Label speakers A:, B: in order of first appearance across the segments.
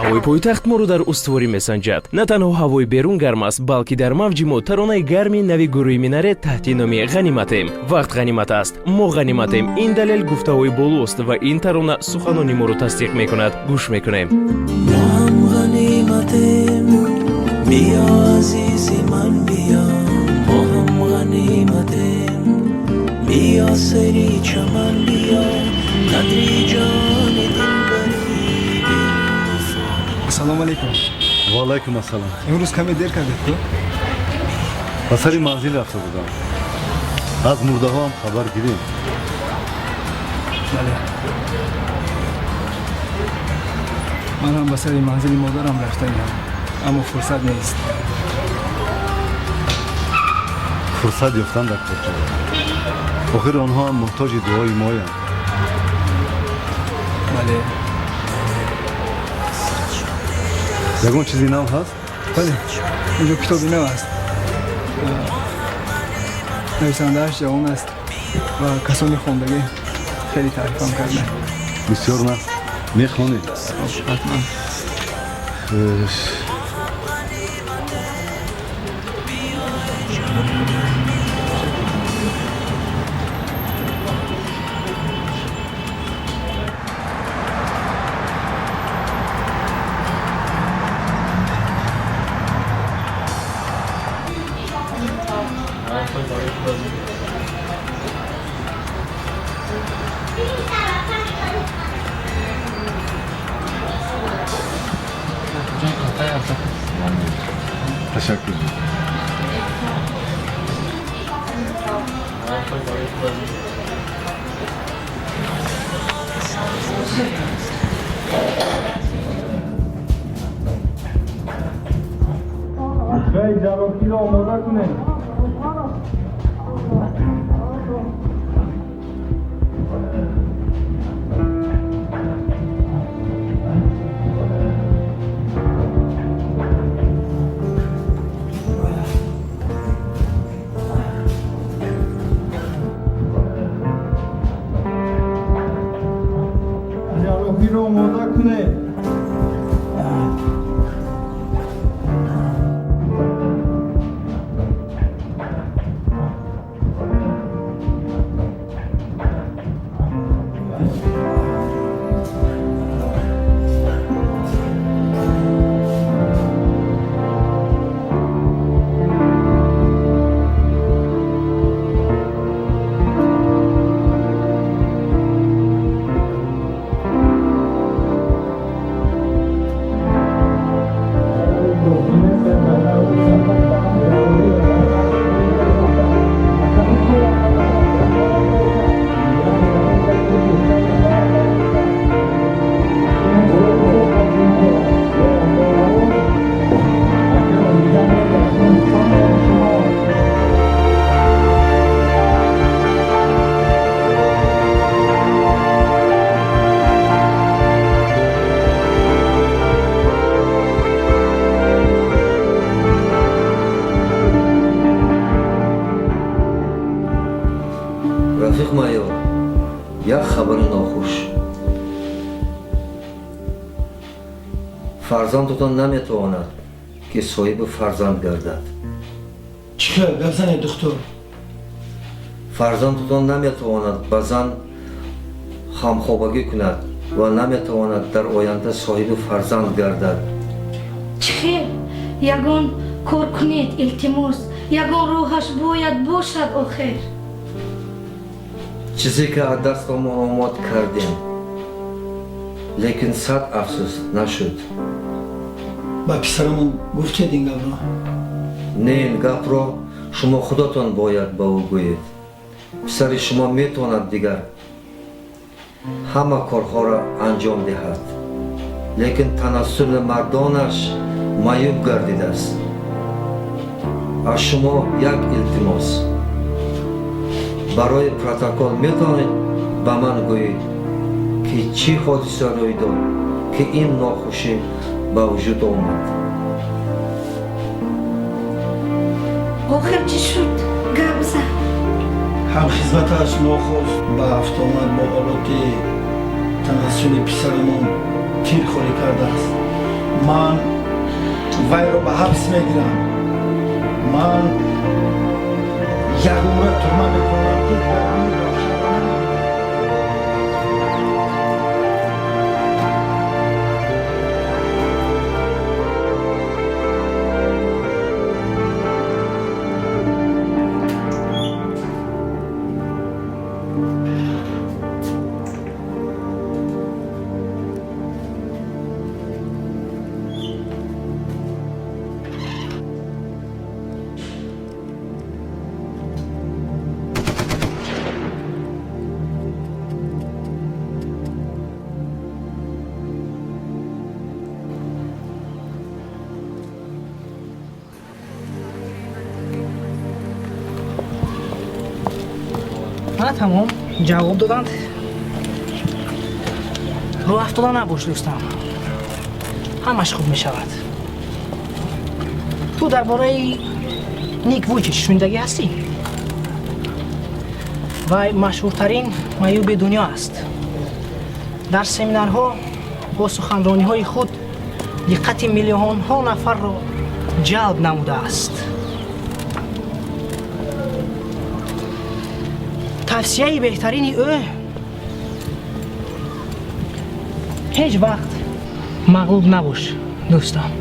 A: Ҳавои пойтахт моро дар устуворӣ месанҷад. На танҳо ҳавои берун гарм аст, балки дар мавҷи мо таронаи гарми нави гурӯҳи Минарет таҳти номи «Ғаниматем». Вақт ғанимат аст, мо ғаниматем. Ин далел гуфтаҳои болост ва ин тарона суханони моро тасдиқ мекунад. Гӯш мекунем.
B: Мо ҳам ғаниматем, биё, азизи ман, биё. Мо ҳам ғаниматем, биё, сари чаман биё, қадри ҷони дилбари.
C: Ассалому алайкум.
D: Ва алайкум ассалом.
C: Имрӯз каме дер кардед ку?
D: Ба сари манзил рафта будам, аз мурдаҳоам хабар гирем.
C: Бале, ман ҳам ба сари манзили модарам рафтаниам, аммо фурсат нест.
D: Фурсат ёфтан дар кор ҷо. Охир онҳо ҳам муҳтоҷи дуои моянд.
C: Бале.
D: Ягон чизи нав ҳаст?
C: Бале, инҷо китоби нав аст. Нависандааш ҷавон аст ва касони хондагӣ хеле таърифам карданд.
D: Бисёр на мехонед.
C: Ҳатман.
D: Эш. Ташаккур.
C: Ҷарроҳиро омода кунед. Ҷарроҳиро омода кунед.
E: Рафиқ майор, як хабари нохуш: фарзандатон наметавонад, ки соҳиби фарзанд гардад.
F: Чӣ хел? Гап занед, духтур.
E: Фарзандатон наметавонад ба зан ҳамхобагӣ кунад ва наметавонад дар оянда соҳиби фарзанд гардад.
G: Чӣ хел? Ягон кор кунед, илтимос, ягон роҳаш бояд бошад охир.
E: Чизе ки аз дастамон омад, кардем, лекин сад афсӯс, нашуд.
F: Ба писарамон гуфтед ин гапро?
E: Не, ин гапро шумо худатон бояд ба ӯ гӯед. Писари шумо метавонад дигар ҳама корҳоро анҷом диҳад, лекин танассули мардонаш маъюб гардидааст. Аз шумо як илтимос: барои протокол метавонед ба ман гӯед, ки чӣ ҳодиса рӯй дод, ки ин нохушӣ ба вуҷуд омад?
G: Охир чӣ шуд? Гап зан.
F: Ҳамхизматаш нохост ба автомат бо олоти Танасуни писарамон тир холӣ кардааст. Ман вайро ба ҳабс мегирам. Ман як умра турма мекунам, ки дар рӯи равшанро намебинам.
H: Мана, тамом, ҷавоб доданд. Рӯ афтода набош, дӯстам, ҳамаш хуб мешавад. Ту дар бораи Ник Вуйчич шунидагӣ ҳастӣ? Вай машҳуртарин маъюби дунё аст. Дар семинарҳо бо суханрониҳои худ диққати миллионҳо нафарро ҷалб намудааст. Тавсияи беҳтарини ӯ: ҳеҷ вақт мағлуб набош, дӯстам.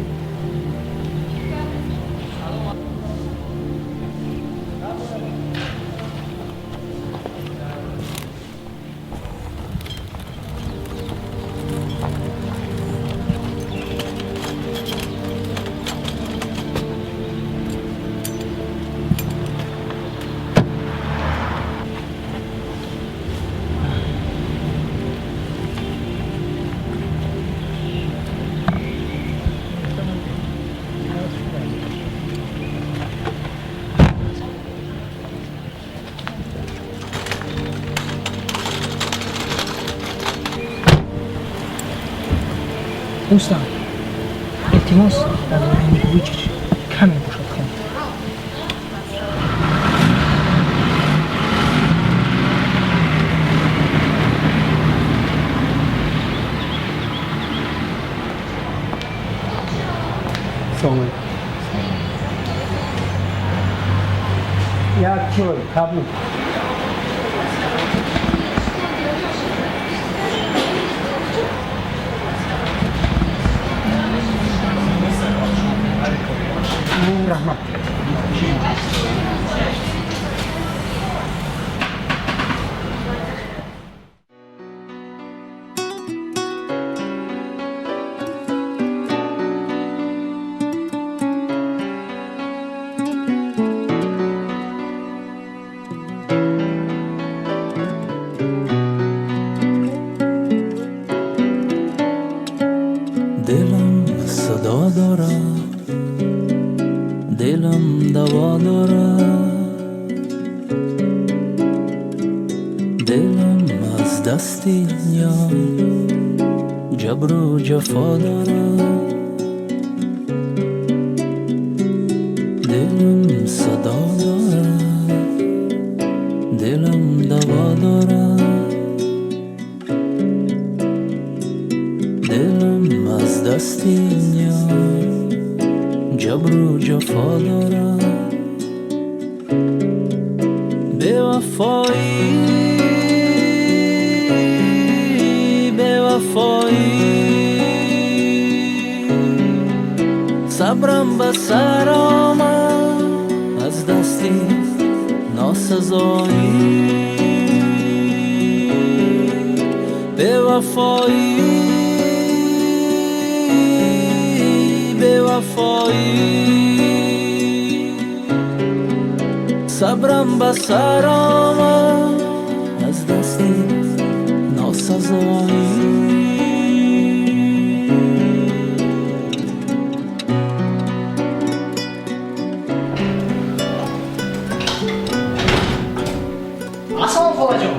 H: Дӯстам, илтимос, дар бораи Ник Вуйчич каме бошад хонед.
C: Салом алейкум. Як чой кабуд. Раҳмат.
B: Дилам садо дорад, дилам даво дорад, дилам аз дасти ёр ҷабру ҷафо дорад. Дилам садо дорад, дилам даво дорад, дилам аз дасти ёр ҷабру ҷафо дорад. Бевафоӣ, бевафоӣ, сабрам ба сар омад аз дасти носазоӣ. Бевафоӣ, бевафоӣ, сабрам ба сар омад аз дасти носазоӣ.
H: Ассалом, холаҷон.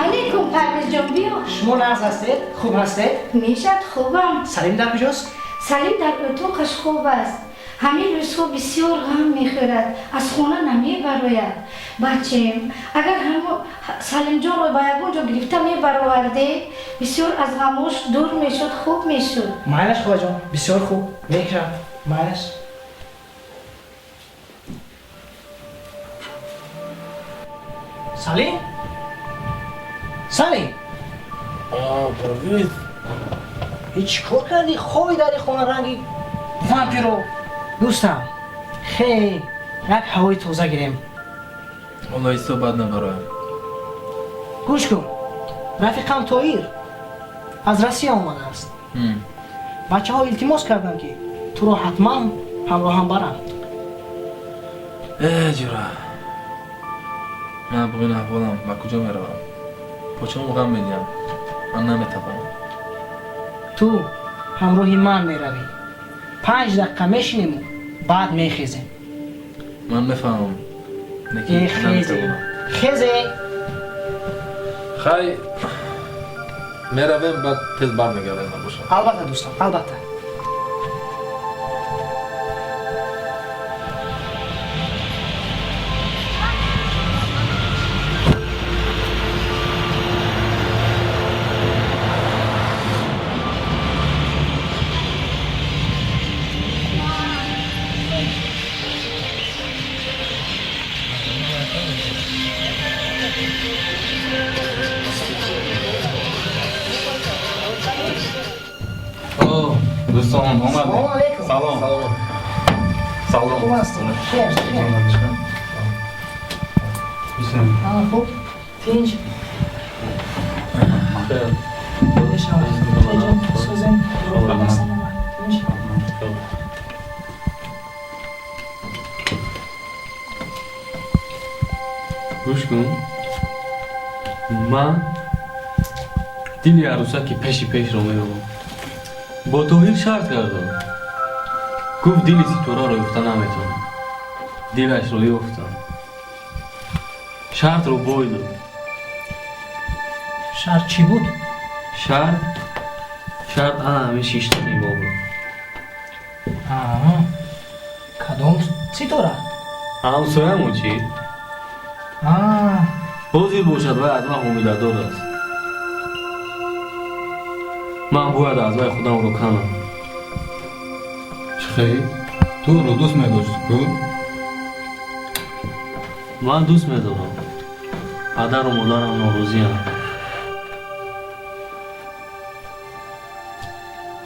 G: Алейкум, Парвизҷон, биё.
H: Шумо нағз ҳастед? Хуб ҳастед?
G: Мешад, хубам.
H: Салим дар куҷост?
G: Салим дар утоқаш хоб аст. Ҳамин рӯзҳо бисёр ғам мехӯрад, аз хона намебарояд. Бачем, агар ҳамо Салимҷонро ба ягон ҷо гирифта мебароварде, бисёр аз ғамош дур мешуд, хуб мешуд.
H: Майлаш, холаҷон, бисёр хуб мекард, майлаш. Салим, Салим!
B: Парвиз.
H: Чӣ кор кардӣ? Хоби дар хона ранги вампиро. Дӯстам, хел як ҳавои тоза гирем.
B: Ҳоло ҳисобат набароям.
H: Гӯш кун, рафиқам Тоир аз Россия омадааст. Бачаҳо илтимос карданд, ки туро ҳатман ҳамроҳам баранд.
B: Э, ҷура, ман бо ин аҳволам ба куҷо меравам? Почаам ғам медиҳам, ман наметавонам.
H: Ту ҳамроҳи ман меравӣ. 5 дақиқа мешинему баъд мехезем.
B: Ман мефаҳмам.
H: Э, хезе, хезе!
B: Хай, меравем, баъд тез бармегардем, набошам.
H: Албатта, дӯстам, албатта.
I: Дӯстон,
H: Салом
I: омадем.
H: алейкум.
I: Салом, салом.
H: Хуб ҳастем, хер, хер. Хуб, тинҷ мешавад. Созем, тинҷ.
I: Гӯш кун, ман дили арӯсаки пеши пешро меёбам. Бо Тоҳир шарт кардам, гуфт дили Ситораро ёфта наметавонам. Дилашро ёфтам, шартро бой дод.
H: Шарт чӣ буд?
I: Шарт ана ҳамин шиштани мо буд.
H: Кадом Ситора?
I: Ҳамсоямон чӣ? Ҳозир бошад, вай аз ман ҳомиладор аст. Ман бояд аз вай худамро канам.
J: Чӣ хел? Ту ӯро дӯст медошти ку?
I: Ман дӯст медорам, падару модарам норозианд.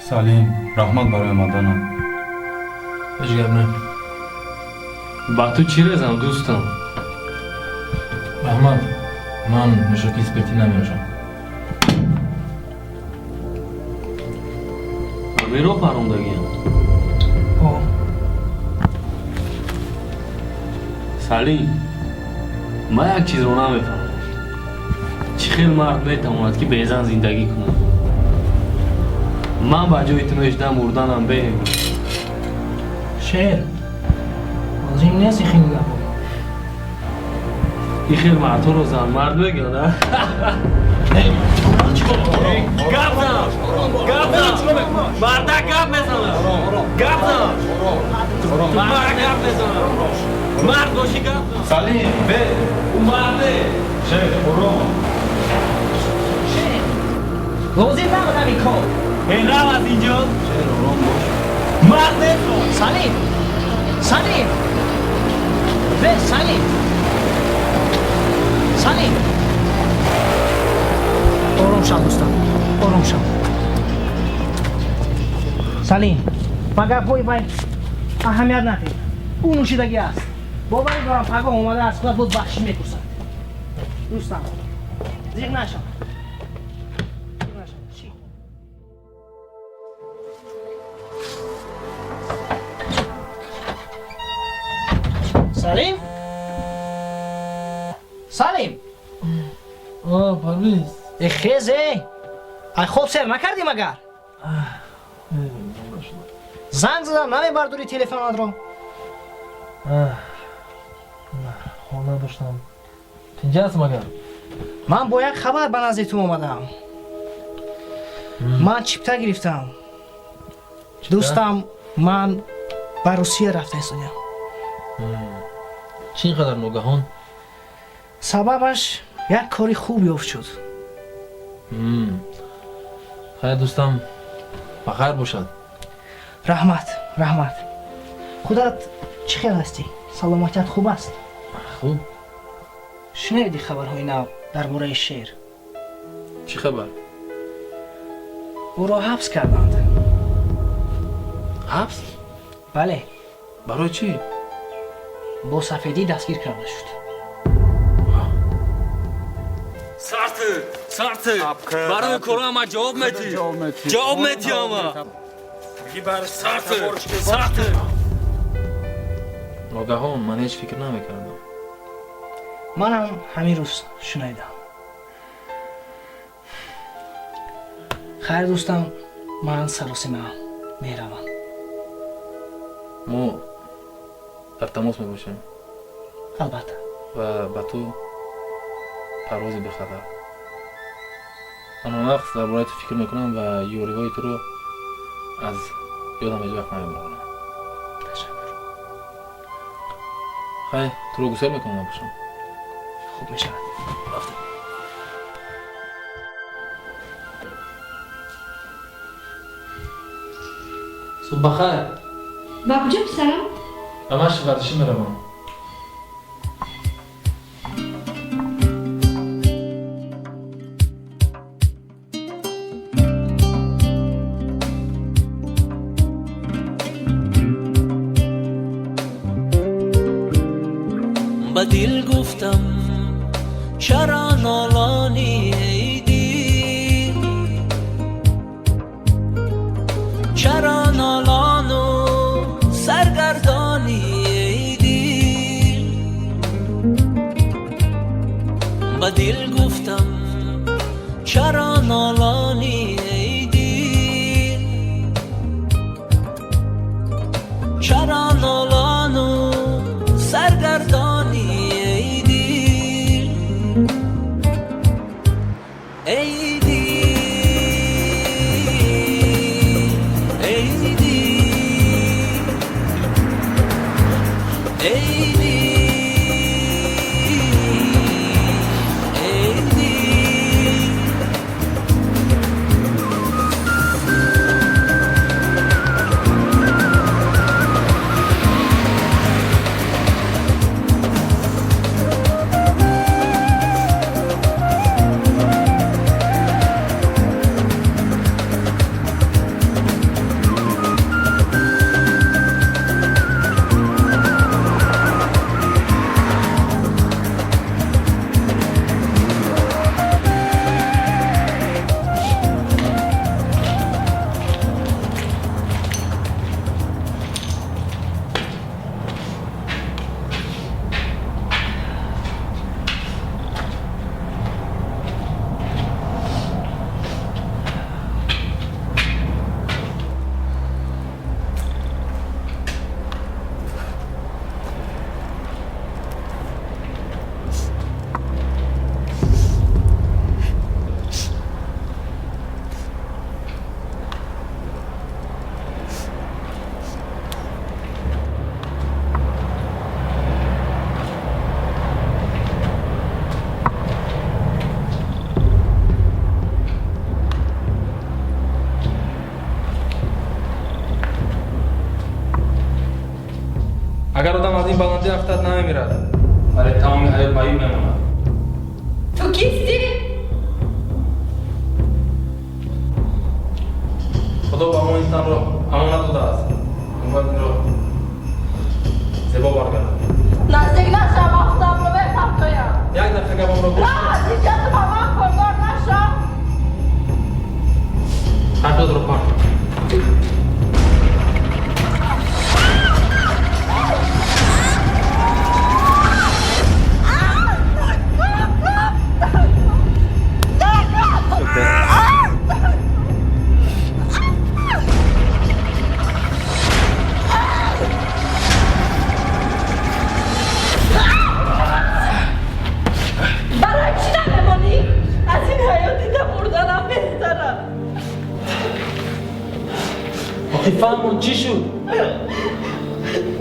J: Салим, раҳмат барои омаданат.
B: Ҳеҷ гап не.
I: Ба ту чӣ резам, дӯстам?
B: Раҳмат, ман нӯшокии спиртӣ намеошам.
I: Амиро парондагиам.
H: О.
I: Салим, ман як чизро намефаҳмам: чӣ хел мард метавонад, ки безан зиндагӣ кунад? Ман ба ҷои ту мешудам, мурданам беҳ.
H: Шер, лозим нест ихел гапо.
I: Ин хел мардҳоро занмард мегӯянд, а? Гап зан, гап зан, мардак гап мезанад, гап зан, мардак гап мезанад, мард бошӣ, гап зан.
J: Салим, бе!
I: Ӯ марде.
J: Шер, ором.
H: Шер, лозим набуд ҳамин кор.
I: Эй, рав аз инҷо!
J: Шер, ором бош.
I: Мард нест.
H: Салим, Салим, бе, Салим, Салим, ором шав, дӯстам, ором шав. Салим, ба гапҳои вай аҳамият надиҳ, ӯ нӯшидагӣ аст. Боварӣ дорам, пагоҳ омада аз худат боз бахшиш мепурсад. Дӯстам, зиқ нашав, зиқ нашав. Чӣ? Салим, Салим!
B: О, Парвиз.
H: Э, хезе! Ай, хоб сер накардӣ магар? Занг задам, намебардорӣ телефонатро.
B: Ҳол надоштам. Тинҷа аст магар?
H: Ман бо як хабар ба назди ту омадам. Ман чипта гирифтам, дӯстам, ман Ба Русия рафта истодиам.
B: Чӣ ин қадар ногаҳон?
H: Сабабаш як кори хуб ёфт шуд.
B: Хайр, дӯстам, ба хайр бошад.
H: Раҳмат, раҳмат. Худат чӣ хел ҳастӣ? Саломатият хуб аст?
B: Хуб.
H: Шунидӣ хабарҳои нав дар бораи Шер?
B: Чӣ хабар?
H: Ӯро ҳабс карданд.
B: Ҳабс?
H: Бале.
B: Барои чӣ?
H: Бо сафедӣ дастгир карда шуд.
I: Сарты, сарты. Барои кора ама ҷавоб метӣ. Ҷавоб метӣ ама. Сарты, сарты.
B: Ногаҳон ман ҳеҷ фикр намекардам.
H: Манам ҳамин рӯз шунидам. Хайр, дӯстам, ман саросимаам, меравам.
B: Мо дар тамос мебошем.
H: Албатта.
B: Ва ба ту парвози бехатар. Ман он вақт дар бораи ту фикр мекунам ва ёриҳои туро аз ёдам ҳеҷ вақт намебарам.
H: Ташаккур.
B: Хайр, туро гусел мекунам, набошам.
H: Хуб мешавад.
B: Рафтем. Субҳ бахайр.
G: Ба куҷо, писарам?
B: Ба машқи варзишӣ меравам.
K: Ба дил гуфтам, чаро нолонӣ, эй дил, чаро нолону саргардонӣ, эй дил? Ба дил гуфтам, чаро нолонӣ, эй дил, чаро нолону саргардонӣ, эй дил, эй дил, эй дил, эй дил, эй дил.
B: Агар одам аз ин баландӣ афтад, намемирад, вале тамоми ҳаёт маъюб мемонад.
L: Ту кистӣ?
B: Худо ба мо ин танро амонат додааст, мо бояд инро зебо баргардонем.
L: Наздик нашав, офтобро мепартоям.
B: Як дақиқа гапамро гӯш.
L: На, ҳеҷ ба ман кордор нашав.
B: Ҳарфотро парто.
L: Барои чӣ намемонӣ? Аз ин ҳаёт дида мурданам беҳтарам.
B: Охи, фаҳмон, чӣ шуд?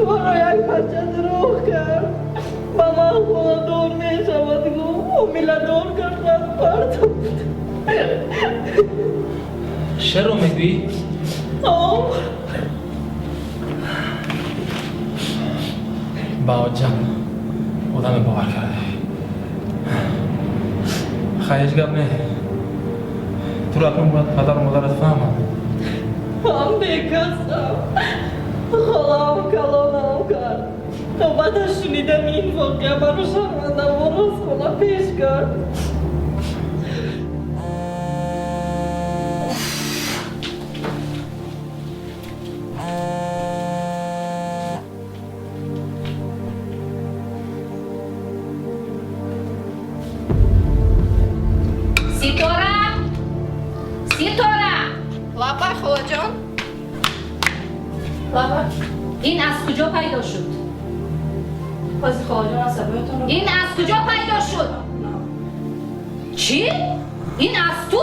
L: Маро як бача дурӯғ кард. Ба ман хонадор мешавад, гуфт, ҳомиладор кард, баъд партофт.
B: Шерро мегӯӣ? Баоҷан, одаме бовар карда. Хай, ҳеҷ гап не. Туро акнун бояд падару модарат фаҳманд.
L: Ман бекасам. Холаам калонам кард. То баъд аз шунидани ин воқеа маро шармандавор аз хона пеш кард.
G: Ситора! Ситора!
L: Лаббай, холаҷон. Лаббай.
G: Ин аз куҷо пайдо шуд?
L: Ҳозир, холаҷон, асабиётонро.
G: Ин аз куҷо пайдо шуд? Чӣ? Ин аз ту?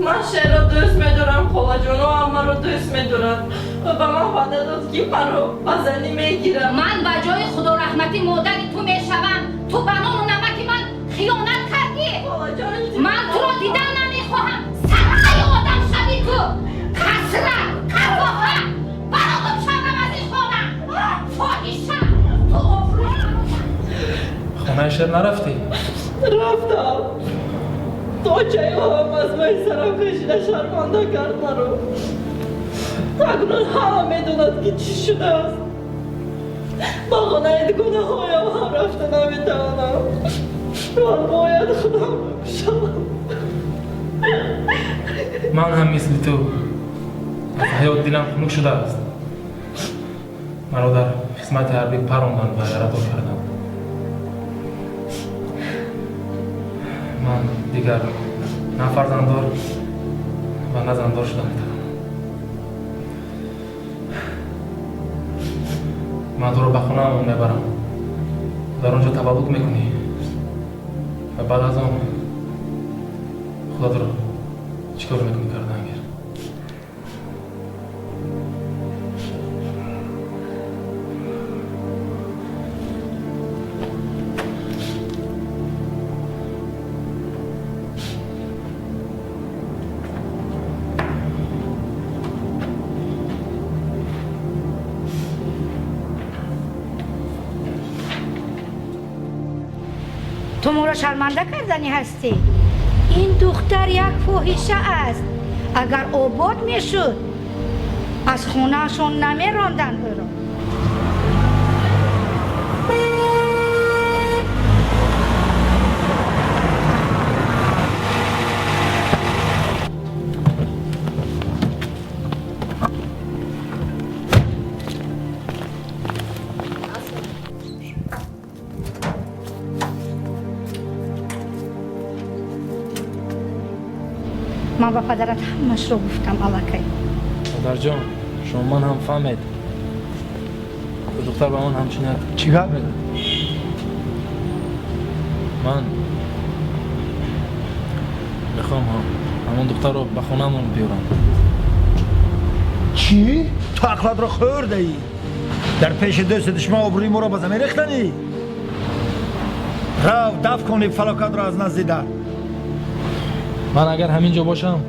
L: Ман шерро дӯст медорам, холаҷон, ӯ ҳам маро дӯст медорад ва ба ман ваъда дод, ки маро ба занӣ мегирад.
G: Ман ба ҷои худораҳматӣ модари ту мешавам. Ту ба нону намаки ман хиёнат кардӣ. Ман туро дидан намехоҳам. Сараи одам шавӣ ту. Касра, қафофа. Бародум шавам аз ин хона. Фоҳиша. Ту обрӯи
B: Хонаи шер нарафтӣ?
L: Рафтам. То чайҳо ҳам аз мои сарам кашида шарманда кард маро. Акнун ҳама медонад, ки чӣ шудааст. Ба хонаи дугонаҳоям ҳам рафта наметавонам. Ман бояд худамро кушам.
B: Ман ҳам мисли ту аз ҳаёт дилам хунук шудааст. Маро дар хизмати ҳарбӣ паронданд ва ярадор карданд. Ман дигар на фарзанддор ва на зандор шуда метавонам. Ман туро ба хонаамон мебарам. Дар он ҷо таваллуд мекунӣ ва баъд аз он худатро чӣ кор мекунӣ, кардан гир.
G: Ту моро шарманда карданӣ ҳастӣ. Ин духтар як фоҳиша аст. Агар обод мешуд, аз хонаашон намеронданд ӯро. Ман ба падарат ҳамашро гуфтам аллакай.
B: Модарҷон, шумо ман ҳам фаҳмед. Духтар ба ман ҳамчун як
F: Чӣ гап?
B: Ман мехоҳам ҳамон духтарро ба хонаамон биёрам.
F: Чӣ? Ту ақлатро хӯрдаӣ? Дар пеши дӯсти душман обрӯи моро ба замин рехтанӣ? Рав, дафт кун ин фалокатро аз назди дар.
B: Ман агар ҳамин ҷо бошам,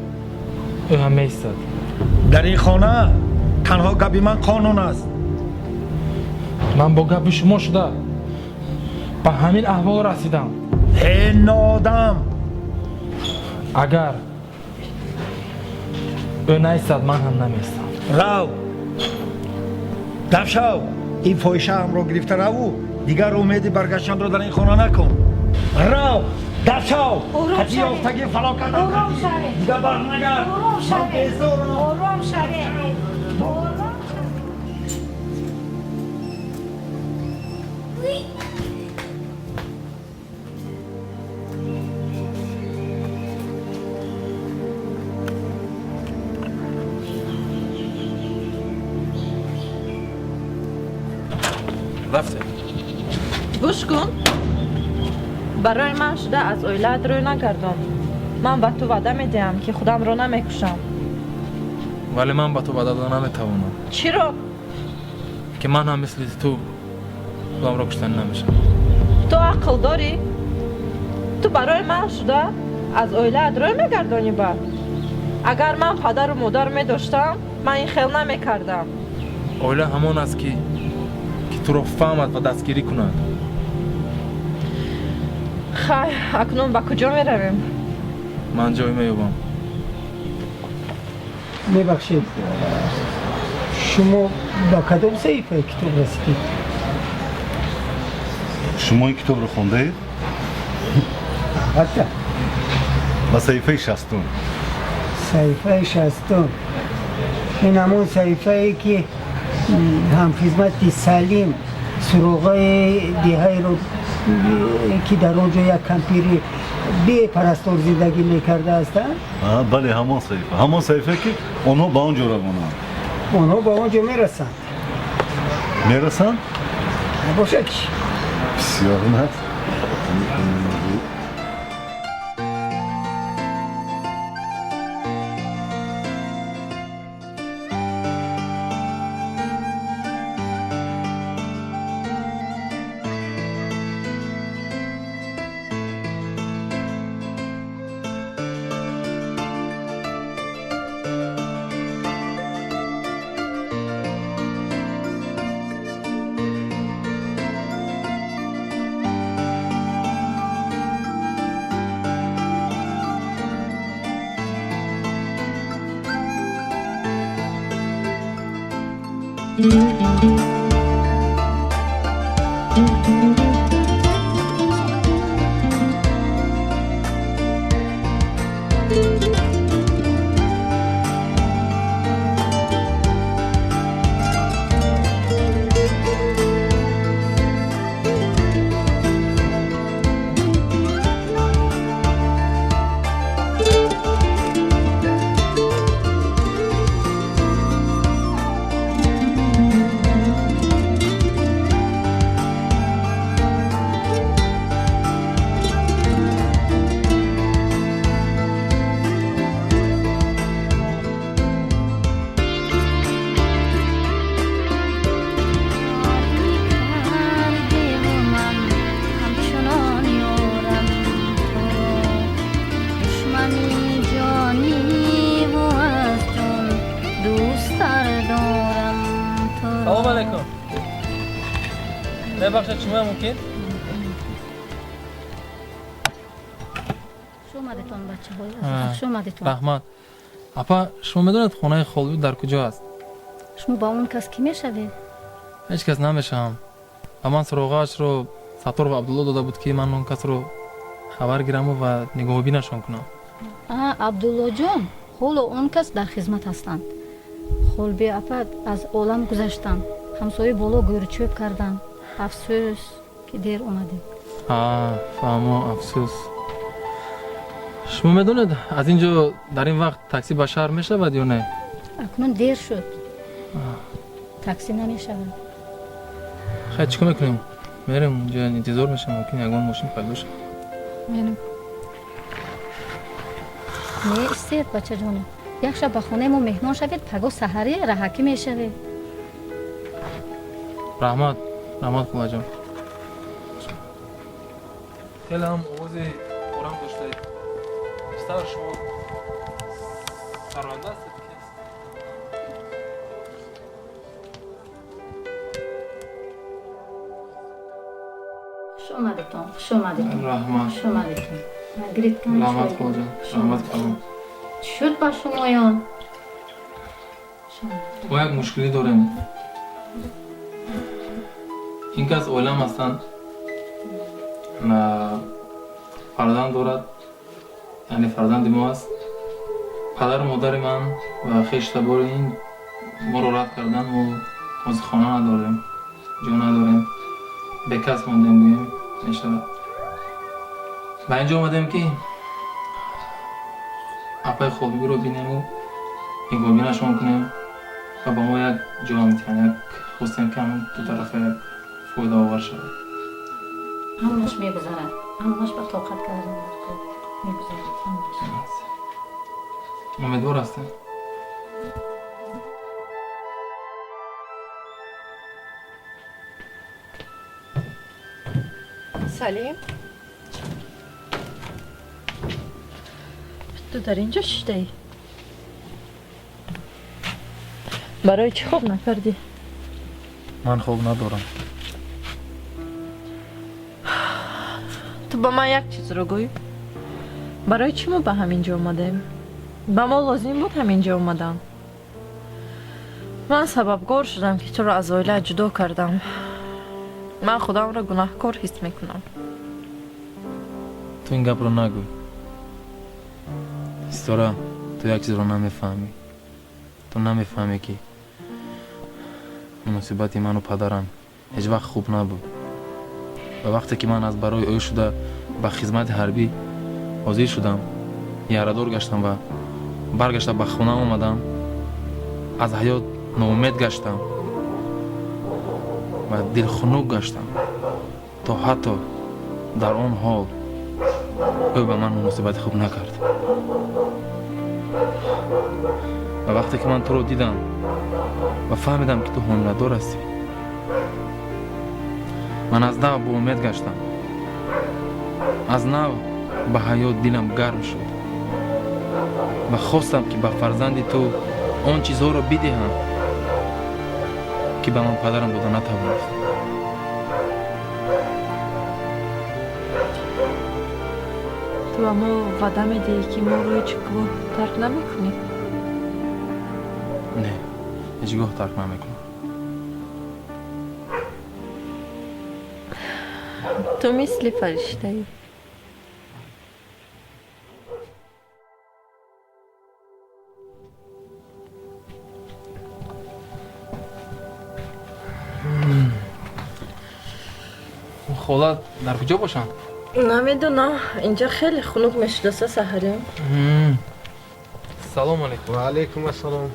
B: ӯ ҳам меистад.
F: Дар ин хона танҳо гапи ман қонун аст.
B: Ман бо гапи шумо шуда ба ҳамин аҳвол расидам.
F: Э ноодам!
B: Агар ӯ наистад, ман ҳам намеистам.
F: Рав, дафт шав. Ин фоҳишаамро гирифта раву дигар умеди баргаштанро дар ин хона накун. Рав, дафт шав.
G: Ором
F: Қатъи
G: шавед.
F: ёфтагии фалокат
G: Ором шавед.
F: дигар барнагард.
G: Ором
F: Ман
G: шавед.
F: безорам.
G: Ором шавед. Ором.
B: Рафтем.
L: Гӯш кун. Барои ман шуда аз оилаат рӯй нагардон. Ман ба ту ваъда медиҳам, ки худамро намекушам.
B: Вале ман ба ту ваъда дода наметавонам.
L: Чиро?
B: Ки ман ҳам мисли ту худамро куштанӣ намешавам.
L: Ту ақл дорӣ? Ту барои ман шуда аз оилаат рӯй мегардонӣ баъд? Агар ман падару модар медоштам, ман ин хел намекардам.
B: Оила ҳамон аст, ки туро фаҳмад ва дастгирӣ кунад.
L: Хай, акнун ба куҷо меравем?
B: Ман ҷой меёбам.
M: Мебахшед, шумо ба кадом саҳифаи китоб расидед?
D: Шумо ин китобро хондаед?
M: Албатта.
D: Ба саҳифаи 60-ум.
M: Саҳифаи 60-ум, ин ҳамон саҳифае, ки ҳамхизмати Салим суроғаи деҳаеро, ки дар он ҷо як кампири бепарастор зиндагӣ мекардааст?
D: Бале, ҳамон саҳифа, ҳамон саҳифае, ки онҳо ба он ҷо равонанд.
M: Онҳо ба он ҷо мерасанд.
D: Мерасанд?
M: Набошад чӣ?
D: Бисёр нағз.
B: Салом алейкум. Мебахшед, шумо мумкин?
G: Хуш омадетон, бачаҳои азиз, хуш омадетон.
B: Раҳмат. Апа, шумо медонед, хонаи Холбибӣ дар куҷо аст?
G: Шумо ба он кас кӣ мешавед?
B: Ҳеҷ кас намешавам. Ба ман суроғаашро Саттор ва Абдулло дода буд, ки ман он касро хабар гираму ва нигоҳубинашон кунам.
G: А, Абдуллоҷон, ҳоло он кас дар хизмат ҳастанд. Холби апа аз олам гузаштанд. Ҳамсояи боло гӯрчӯб карданд. Афсӯс, ки дер омадед.
B: А, фаҳмо, афсӯс. Шумо медонед, аз ин ҷо дар ин вақт таксӣ ба шаҳр мешавад ё не?
G: Акнун дер шуд, таксӣ намешавад.
B: Хай, чӣ кор мекунем? Мерем, унҷо интизор мешавем, мумкин ягон мошин пайдо шавад.
G: Мерем. Не, истед, бачаҷонам, як шаб ба хонаи мо меҳмон шавед, пагоҳ саҳарӣ раҳакӣ мешавед.
B: Раҳмат, раҳмат, холаҷон. Хеле ҳам овози орам доштаед. Бистар, шумо сароянда ҳастед? Ки аст?
G: Хуш омадетон, хуш омадетон.
B: Раҳмат.
G: Хуш омадетон. Гиред.
B: Раҳмат, холаҷон, раҳмат калон.
G: Чӣ шуд ба шумоён?
B: Мо як мушкилӣ дорем. Ин кас оилам ҳастанд, фарзанд дорад, яъне фарзанди мо аст. Падару модари ман ва хештабори ин моро рад карданд. Мо ҳозир хона надорем, ҷо надорем, бекас мондем, гӯем мешавад. Ба ин ҷо омадем, ки апаи Холбибиро бинему нигоҳбинашон кунем ва ба мо як ҷо медиҳанд. Як хостем, ки ҳамон ду тарафа як фоидаовар шавад.
G: Ҳамаш мегузарад, ҳамаш ба тоқат кардан мегузарад, ҳамаш.
B: Умедвор ҳастем.
L: Салим, ту дар ин ҷо шиштаӣ? Барои чӣ хоб накардӣ?
B: Ман хоб надорам.
L: Ту ба ман як чизро гӯй. Барои чӣ мо ба ҳамин ҷо омадем? Ба мо лозим буд ҳамин ҷо омадан? Ман сабабгор шудам, ки туро аз оила ҷудо кардам. Ман худамро гунаҳкор ҳис мекунам.
B: Ту ин гапро нагӯй, Ситора. Ту як чизро намефаҳмӣ. Ту намефаҳмӣ, ки муносибати ману падарам ҳеҷ вақт хуб набуд. Ва вақте ки ман аз барои ӯ шуда ба хизмати ҳарбӣ ҳозир шудам, ярадор гаштам ва баргашта ба хона омадам, аз ҳаёт ноумед гаштам ва дилхунук гаштам. То ҳатто дар он ҳол ӯ ба ман муносибати хуб накард. Ва вақте ки ман туро дидам ва фаҳмидам, ки ту ҳомиладор ҳастӣ, ман аз нав боумед гаштам, аз нав ба ҳаёт дилам гарм шуд ва хостам, ки ба фарзанди ту он чизҳоро бидиҳам, ки ба ман падарам дода натавонист.
L: Ту ба мо ваъда медиҳӣ, ки моро ҳеҷ гоҳ тарк намекунӣ?
B: Не, ҳеҷ гоҳ тарк намекунам.
L: Ту мисли фариштаӣ.
B: Хола дар куҷо бошанд?
L: Намедонам, инҷа хеле хунук мешудаса саҳарем.
B: Салом алейкум.
N: Ва алейкум ассалом.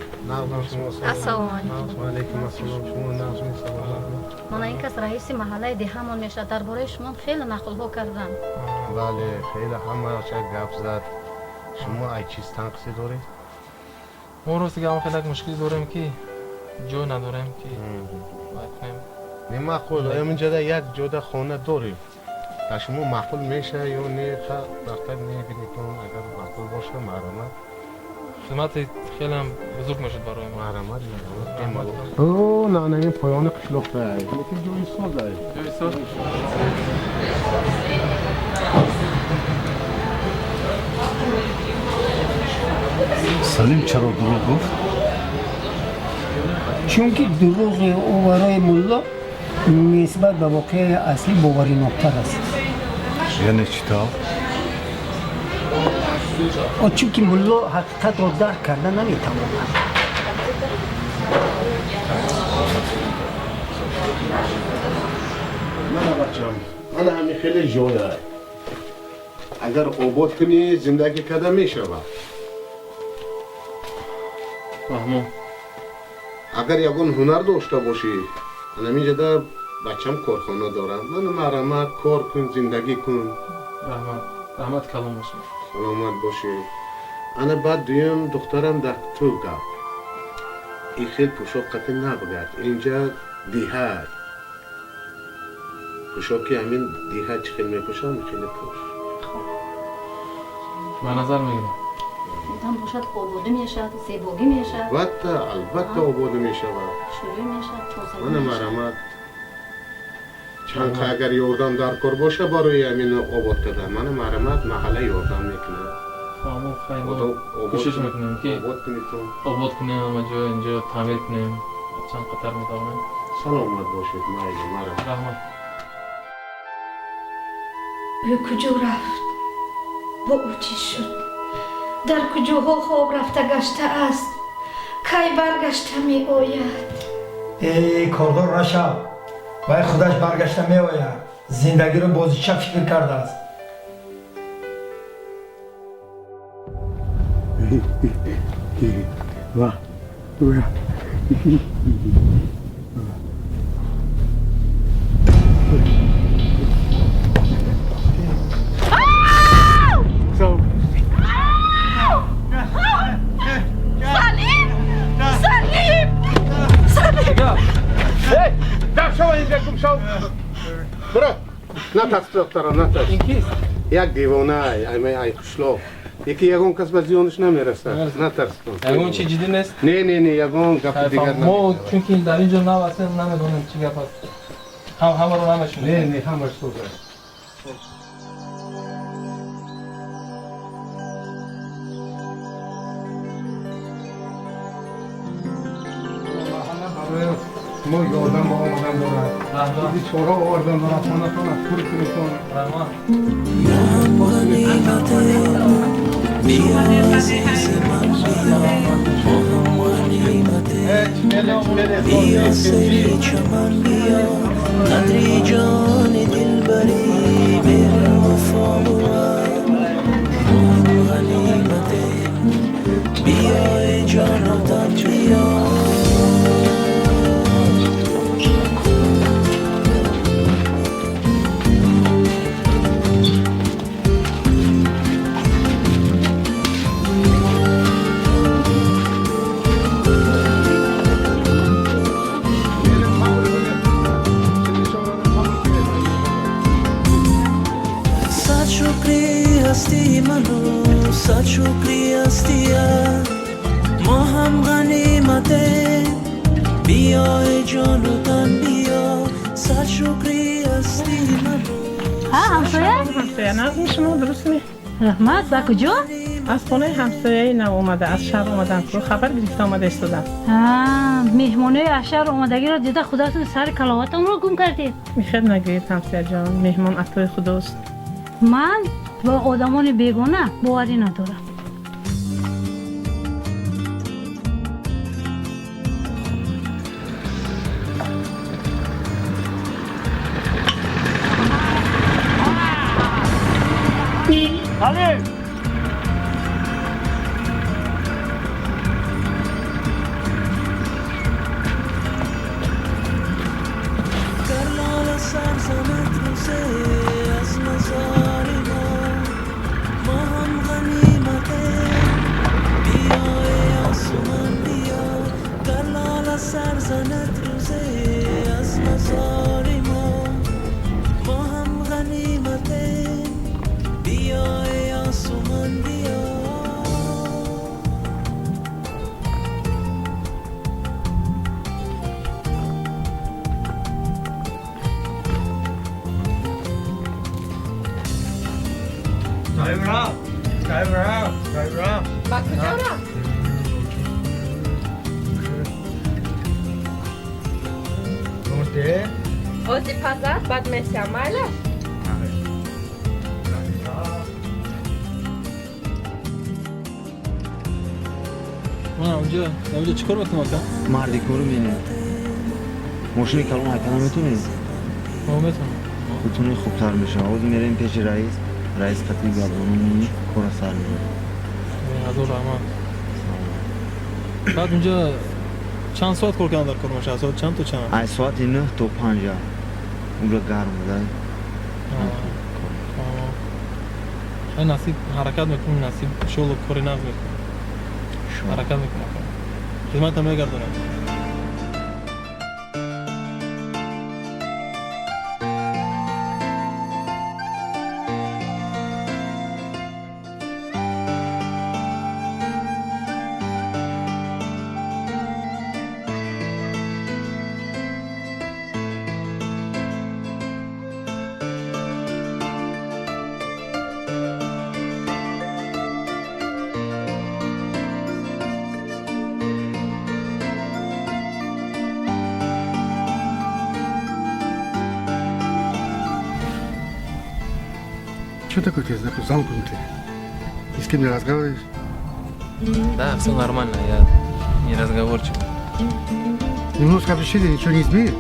G: Ассалому алейкум.
N: Ва алейкум ассалом. Шумо нағзми? Салом.
G: Мана ин кас раиси маҳаллаи деҳамон мешавад. Дар бораи шумо хеле нақлҳо кардам.
N: Бале, хеле ҳамаша гап зад. Шумо ай чиз танқисе доред?
B: Мо рости гап хеле як мушкилӣ дорем, ки ҷой надорем, ки вай кунем.
N: Не маъқул, инҷода як ҷода хона дорем. Дар шумо маъқул мешавад ё не? Рафта мебинедтон, агар маъқул боша, марҳамат.
B: Хизмати хелеам бузург мешуд барои мо.
N: Марҳамат, марҳамат. О, на, на, ин поёни қишлоқда. Лекин ҷои соз.
B: Ҷои соз.
D: Салим чаро дурӯғ гуфт?
M: Чунки дурӯғи ӯ барои мулло нисбат ба воқеаи аслӣ боваринокатар аст.
D: Яъне чӣ тавр?
M: Чунки мулло ҳақиқатро дарк карда наметавонад.
N: Мана бачам, мана ҳамин хеле ҷоя. Агар обод кунӣ, зиндагӣ карда мешавад.
B: Фаҳмом.
N: Агар ягон ҳунар дошта бошӣ, анаминҷода бачам корхона дорам. Мана марҳамат, кор кун, зиндагӣ кун.
B: Раҳмат, раҳмат калом бошед.
N: Саломат бошӣ. Ана баъд дуюм духтарам дар ту гап. Ин хел пӯшок қатӣ набугад. Инҷа диҳа. Пӯшоки ҳамин диҳа чӣ хел мепӯшам, хеле пӯш.
B: Ба назар мегирам.
G: Одам бошад, ободӣ мешавад, зебогӣ мешавад.
N: Албатта, албатта ободӣ мешавад.
G: Шурӯъ мешавад, тозагӣ.
N: Мана марҳамат. Чанд агар ёрдам дар кор боша барои ҳамин обод кардан, мана марҳамат, маҳалла ёрдам мекунад.
B: Фаҳмом, хайр, кӯшиш мекунем, ки
N: обод кунедтон.
B: Обод кунем ҳама ҷо, инҷо таъмир кунем. Чанд қатар метавонем.
N: Саломат бошед, майли, марҳамат.
B: Раҳмат.
G: Ӯ куҷо рафт? Бо ӯ чӣ шуд? Дар куҷоҳо хоб рафта гаштааст? Кай баргашта меояд?
F: Э, кордор нашав. Вай худаш баргашта меояд. Зиндагиро бозича фикр кардааст.
M: Ва ура.
L: Салим! Салим! Салим!
N: Эй, дар шава инҷа, гум шав. Биро. Натарс, духтарам, натарс.
B: Ин кист?
N: Як девона, ай қишлоқ. Яки ягон кас ба зиёнаш намерасад. Натарс.
B: Ягон чи ҷиддӣ нест?
N: Не, не, не, ягон гапи дигар.
B: Мо чунки дар ин ҷо нав ҳастем, намедонем чӣ гап аст. Ҳамаро намешунем.
N: Не, не, ҳамаш соз аст.
O: Мо ёрдам ба омадан дорад, бечора овардан дорад, хонатон пур кунитон.
K: بیا سری چمن بیا قدری جان دلبری بر وفا بود غنیمته بیا ای جان و تن بیا. صد شکری هستی منو، صد شکری هستیت، ما هم غنیمته، بیا ای جان و تن بیا، صد شکری هستی منو.
G: ها ҳамсоя.
P: Ҳамсоя, нағзми шумо, дурустми?
G: Раҳмат. Ба куҷо?
P: Аз хонаи ҳамсояи нав омада, аз шаҳр омадан, ку хабар гирифта омада истодам.
G: Меҳмонои аз шаҳр омадагиро дида худатон сари каловатонро гум кардед.
P: Мехел нагӯед, ҳамсояҷон, меҳмон атои худост.
G: Ман ба одамони бегона боварӣ надорам.
H: Алим!
K: گر لاله سر زند روزه از مزار ما، ما هم غنیمته، بیا ای آسمان بیا. گر لاله سر زند روزه از مزار ما، ما هم غنیمته، بیا ای آسمان بیا.
L: Ба куҷо рафт? Ози пазад, баъд месиям, майлаш?
B: Ман онҷо чӣ кор мекунам, ака?
Q: Марди кору мене. Мошини калон ҳайка наметонӣ?
B: Метавонам.
Q: Бутуни хубтар мешава. Ҳозир мерем пеши раис, раис қатъи гапзонумони кора сар мебарад.
B: Ҳазор раҳмат. Баъд унҷо чанд соат кор кардан дар кор мешавад? Соат чанд то чанд?
Q: Аз соати 9 то 5. Унҷо гарм буда.
B: Хай, насиб, ҳаракат мекунем, насиб, иншоалло, кори нағз мекунем. Ҳаракат мекунем, хизматам мегардонем.
O: Что такое ты такой замкнутый? Ни с кем не разговариваешь?
B: Да, все нормально, я не разговорчив.
O: Немножко общения ничего не изменит?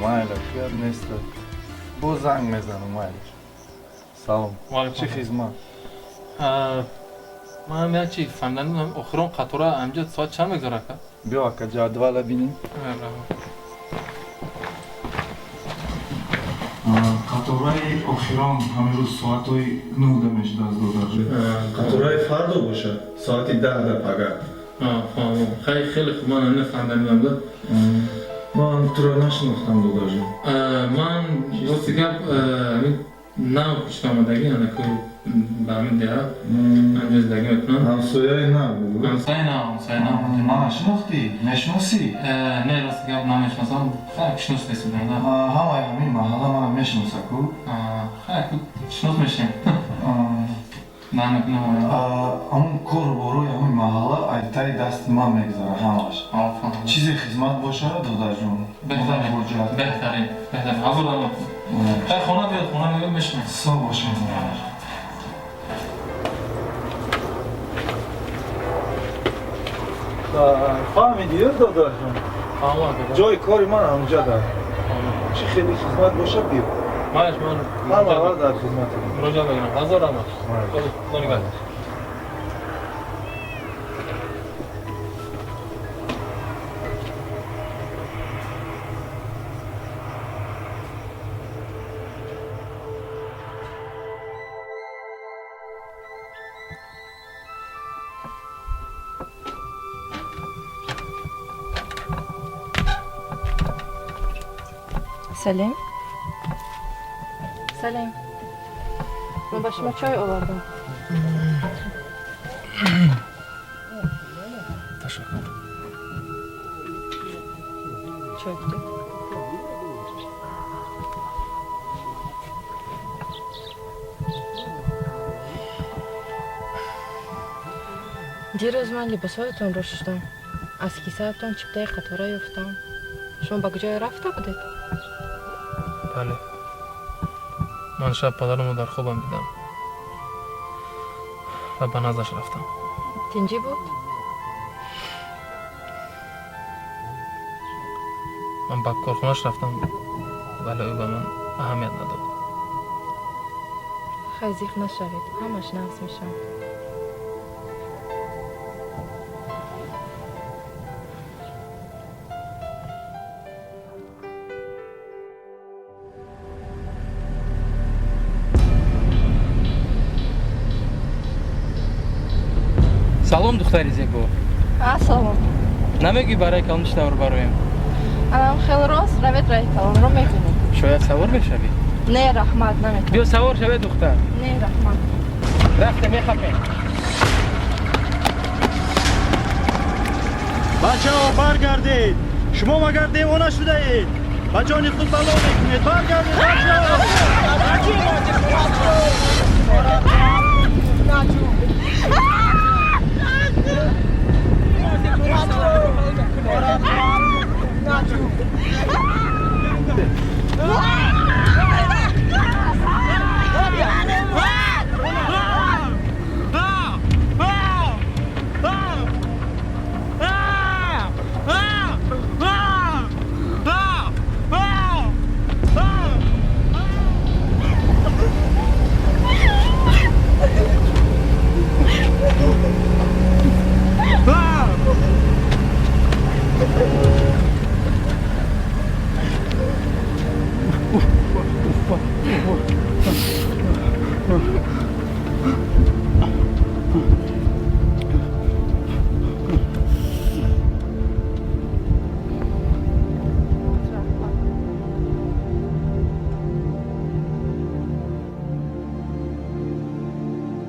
F: Майла, гап нест. Боз занг мезанам, майла. Салом. Чӣ хизмат?
B: Ман як чи фаҳмидан будам, охирон қатора ҳамҷо соат чанд мегзара, ака?
F: Биё, ака, ҷадвала бинем. Қатораи охирон ҳамин рӯз соатҳои 9 мешудааст, додарҷон. Қатораи фардо бошад, соати 10 да пага.
B: Хай, хеле хуб, ман нафаҳмидан будам.
F: Ман туро нашинохтам, додарҷон.
B: Ман рости гап нав кӯчида омадагӣ, анаку ба ҳамин деҳа ҳамҷо зиндагӣ мекунам.
F: Ҳамсояи нав?
B: Ҳамсояи нав, ҳамсояи нав.
F: Мана шинохтӣ? Мешиносӣ?
B: Не, рости гап намешиносам. Хай, шинос нестудам.
F: Ҳамаи ҳамин маҳалла мана мешиноса ку.
B: Хай, шинос мешем.
F: Ҳамун кору борои ҳамин маҳалла айтаи дасти ман мегузара ҳамаш. Чизе хизмат бошад, додарҷон?
B: Беҳтарин, беҳтарин, беҳтарин. Ҳазор раҳмат. Хай, хона биёд, хона биёд, мешинем.
F: Сог бошед. Фаҳмидӣ, додарҷон? Ҷои кори ман ҳамҷа дар. Чӣ хеле хизмат бошад, биё.
B: Маш, ман
F: ҳама дар хизмати.
B: Муроҷиат мекунам. Ҳазор раҳмат. Худо нигаҳдор.
R: Салим, Салим, ман ба шумо чой овардам.
B: Ташаккур.
R: Чой гиред. Дирӯз ман либосҳоятонро шуштам. Аз кисаатон чиптаи қатора ёфтам. Шумо ба куҷое рафта будед?
B: Бале, ман шаб падарамро дар хобам дидам ва ба наздаш рафтам.
R: Тинҷӣ буд?
B: Ман ба корхонаш рафтам, вале ӯ ба ман аҳамият надод.
R: Хай, зиқ нашавед, ҳамаш нағз мешавад.
S: Салом, духтари зебо.
L: Салом.
S: Намегӯӣ, барои калон чӣ тавр бароем?
L: Анам хеле рост равед, раи калонро мебинед.
S: Шояд савор мешавӣ?
L: Не, раҳмат, наметавонам.
S: Биё, савор шавед, духтар.
L: Не, раҳмат.
S: Рафте, мехапем.
T: Бачаҳо, баргардед! Шумо магар девона шудаед? Ба ҷони худ бало мекунед. Баргардед, бачаҳо!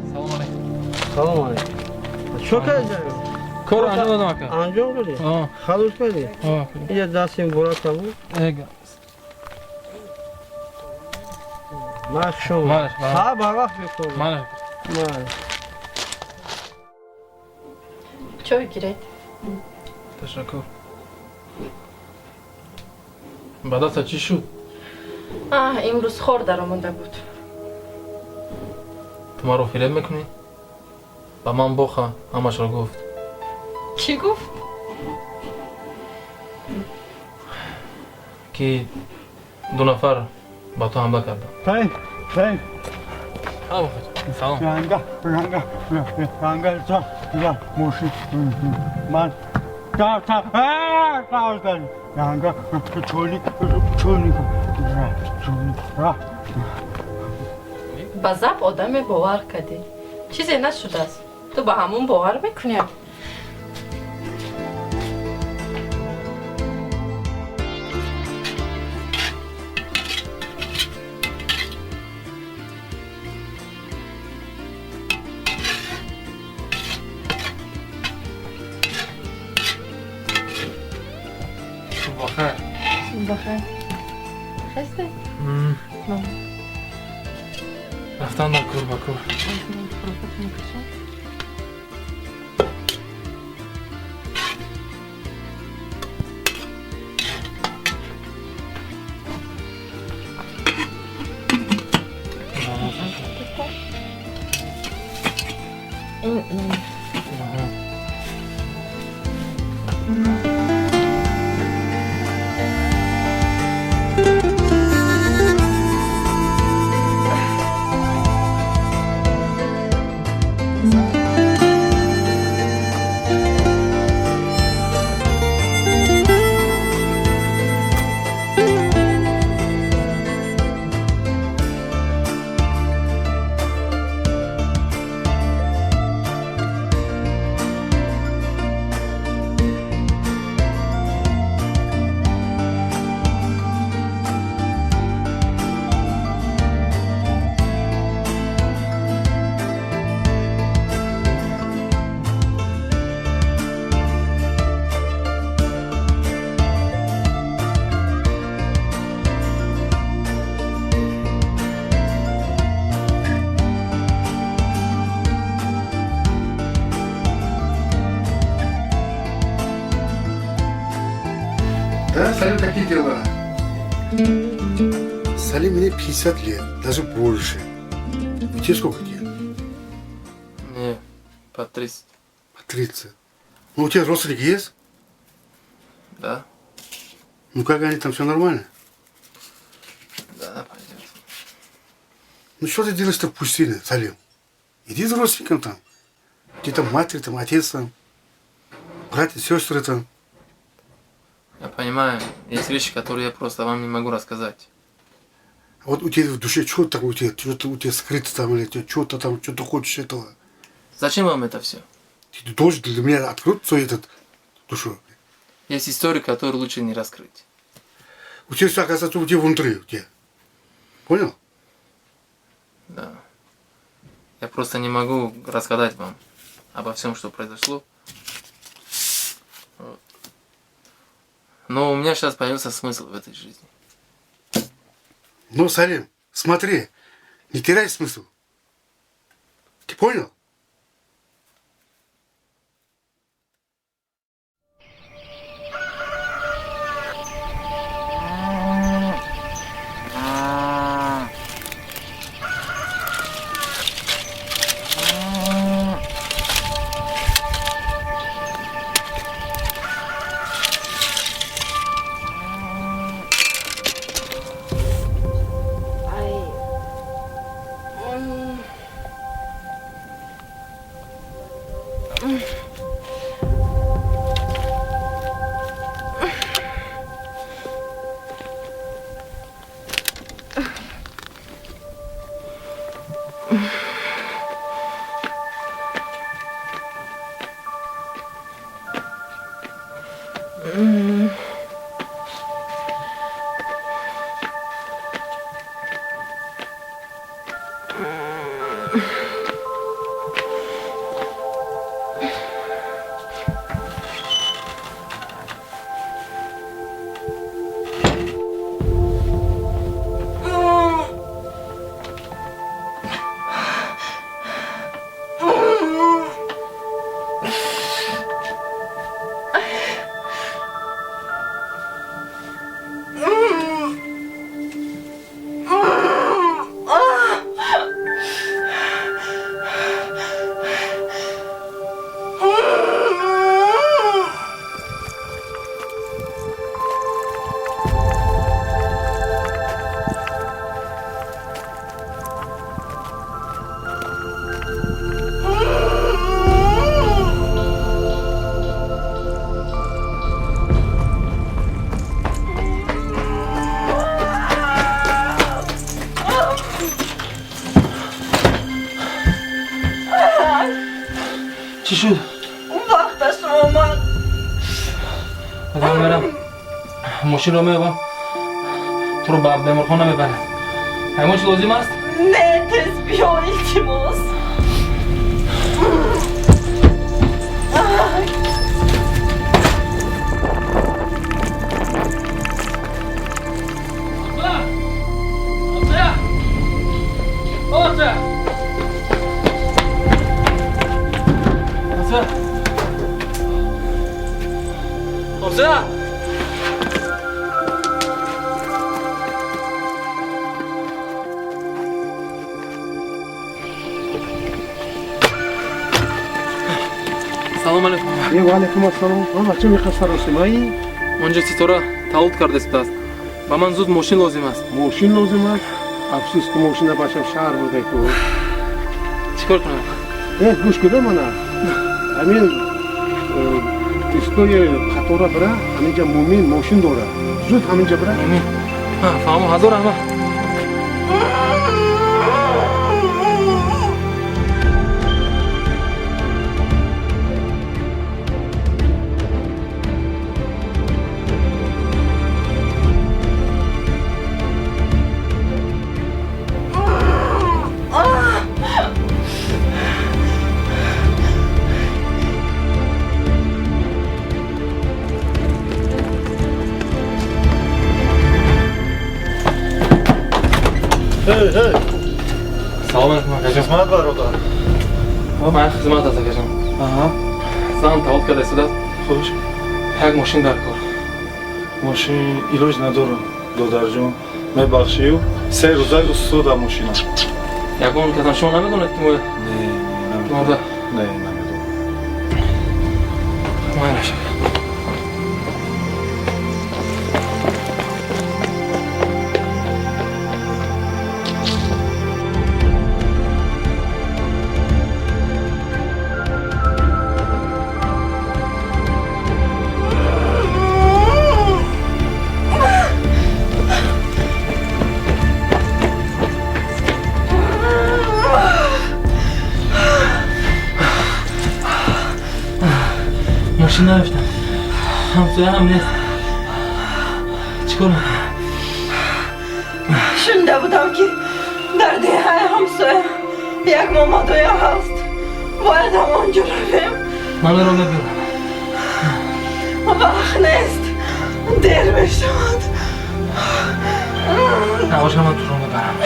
B: Салом алейкум.
M: Салом алейкум. Чо кардӣ?
B: Кор анҷом додам, ака.
M: Анҷом додӣ? Халос кардӣ? Инҷа дастим бора табу.
B: Эга.
M: Ман шумо. Ҳа, ба вақт бикун.
B: Ман.
R: Чой гиред.
B: Ташаккур. Ба даста чӣ шуд?
R: Имрӯз хор даромада буд.
B: Ту маро фиреб мекунӣ? Ба ман боха ҳамашро гуфт.
R: Чӣ гуфт?
B: Ки Ду нафар ба ту ҳамла карданд.
O: Салим, Салим.
B: Салом.
O: Ранга, ранга, ранга, ра, мошин, ман, та, та, а, та, ранга, чоли, чоли, ра, чоли, ра.
R: Ба заб одаме бовар кардӣ. Чизе нашудааст. Ту ба ҳамон бовар мекунӣ?
B: Бахайр.
R: Бахайр. Хасте?
B: Рафтан дар кор ба кор.
U: Да, Салим, такие дела. Салим, мне 50 лет, даже больше. И тебе сколько лет?
B: Мне по 30.
U: По 30. Ну, у тебя родственники есть?
B: Да.
U: Ну, как они там, все нормально?
B: Да, пойдет.
U: Ну, что ты делаешь-то в пустыне, Салим? Иди с родственником там. Где там матери, там отец там, братья, сестры там.
B: Я понимаю, есть вещи, которые я просто вам не могу рассказать.
U: А вот у тебя в душе что такое, у тебя, что-то у тебя скрыто там, или что-то там, что ты хочешь этого.
B: Зачем вам это все?
U: Ты должен для меня открыть свою этот душу.
B: Есть истории, которые лучше не раскрыть.
U: У тебя все, оказывается, у тебя внутри, у тебя. Понял?
B: Да. Я просто не могу рассказать вам обо всем, что произошло. Вот. Но у меня сейчас появился смысл в этой жизни.
U: Ну, Салим, смотри, не теряй смысл. Ты понял?
B: Чӣ шуд?
L: Вақташ омад.
B: Ман мерам мошинро меёбам, туро ба беморхона мебарам. Ягон чи лозим аст?
L: Не, тез биё, илтимос.
B: Салом алейкум.
O: Ва алейкум ассалом. Бача мехост саросимаи?
B: Онҷо Ситора таваллуд карда истодааст. Ба ман зуд мошин лозим аст.
O: Мошин лозим аст? Афсӯс, ки мошина бачам шаҳр бурда ку.
B: Чӣ кор кунам?
O: Гӯш куда мана. Ҳамин истои қатора бира, ҳаминҷа Мумин мошин дорад. Зуд ҳаминҷа бира.
B: Мумин. Фаҳмо, ҳазор раҳмат. Салом алейкум, акаҷон.
T: Хизмат, бародар.
B: Ман хизмат аст, акаҷон. Занам таваллуд карда истодааст.
T: Хуш.
B: Як мошин дар кор.
T: Мошин илоҷ надорам, додарҷон. Мебахшию, 3 рӯзаи устода мошина.
B: Ягон касам шумо намедонед, ки мо
T: Не, намедонам. Не, намедонам.
B: Майраш. Мошин наёфтам. Ҳамсояам нест. Чӣ кор мекунам?
L: Шунида будам, ки дар деҳаи ҳамсоя як момадоя ҳаст. Бояд ҳамонҷо равем.
B: Манро мебарам.
L: Вақт нест, дер мешавад.
B: Набоша, ман туро мебарам.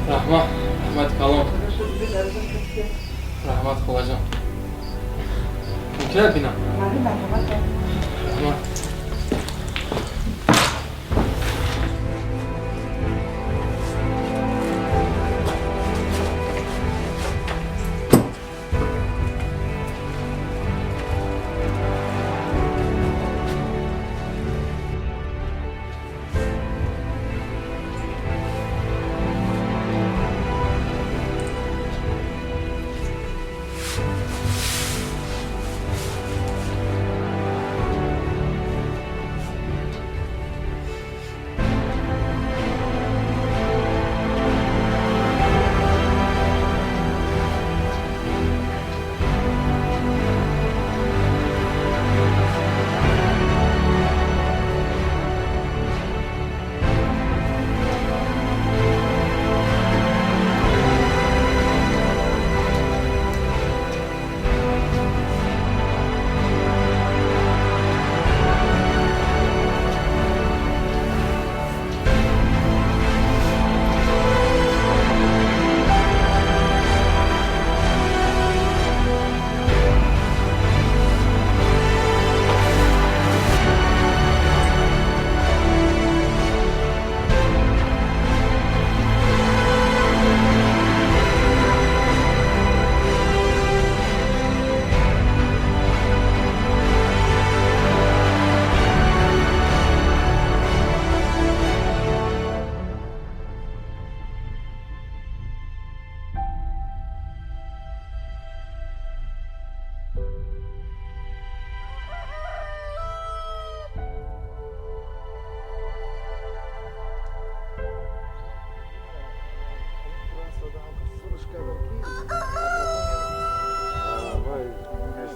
B: Раҳмат, раҳмати калон. Раҳмат, холаҷон. Мумкин бинам?
P: Бале, марҳамат.
B: Раҳмат.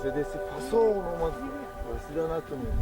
F: Мерседеси фасон омад, расида натонем.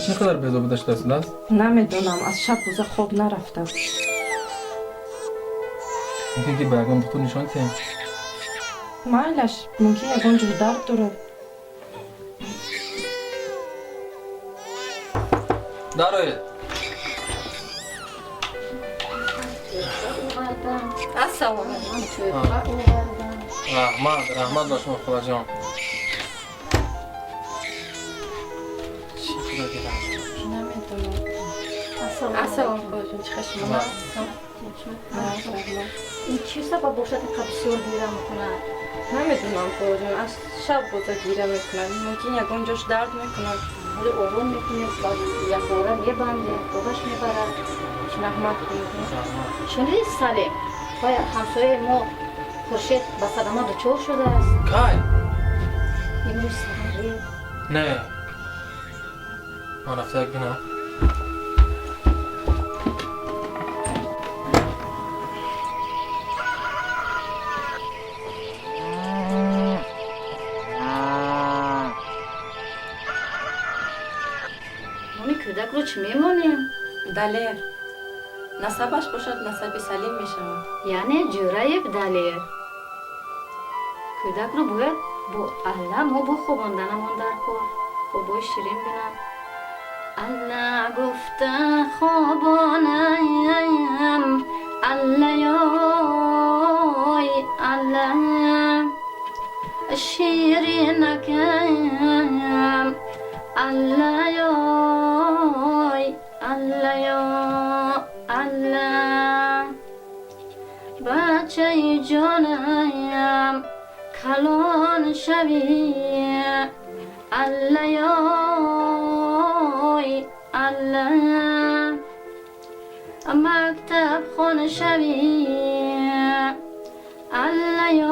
B: Чӣ қадар безобида шудааст?
R: Намедонам, аз шаб рӯза хоб нарафтааст.
B: Мумкин ки ба ягон духтур нишон диҳем?
R: Майлаш, мумкин ягон ҷо дард дорад.
B: Дароед.
R: Ассалому алайкум.
B: Раҳмат, раҳмат ба шумо, холаҷон.
R: Ассалому алайкум, чӣ хел шумо?
G: Ин чӣ сабаб бошад, инқадр бисёр гира мекунад?
R: Намедонам, холаҷон, аз шаб боза гира мекунад. Мумкин ягон ҷош дард мекунад.
G: Ҳоли ором мекунем, баъд якбора мебандем, хобаш мебарад.
R: Раҳмат, холаҷон.
G: Шунидӣ, Салим? Вай ҳамсояи мо Хуршед ба садама дучор шудааст.
B: Кай?
G: Имрӯз саҳарӣ.
B: Не, ман рафта як бинам.
G: Номи кӯдакро чӣ мемонем?
R: Далер. Насабаш бошад, насаби Салим мешавад.
G: Яъне Ҷӯраев Далер. Кӯдакро бояд бо Алла мо бохобонданамон дар кор. Хобои ширин бинам. Алла гуфта хобонам, Аллаёй, Алла, ширинакам, Аллаёй, Аллаё, Алла, бачаи ҷонам, калон шавӣ, Аллаёй, Алла, мактаб хон шавӣ, Аллаёй,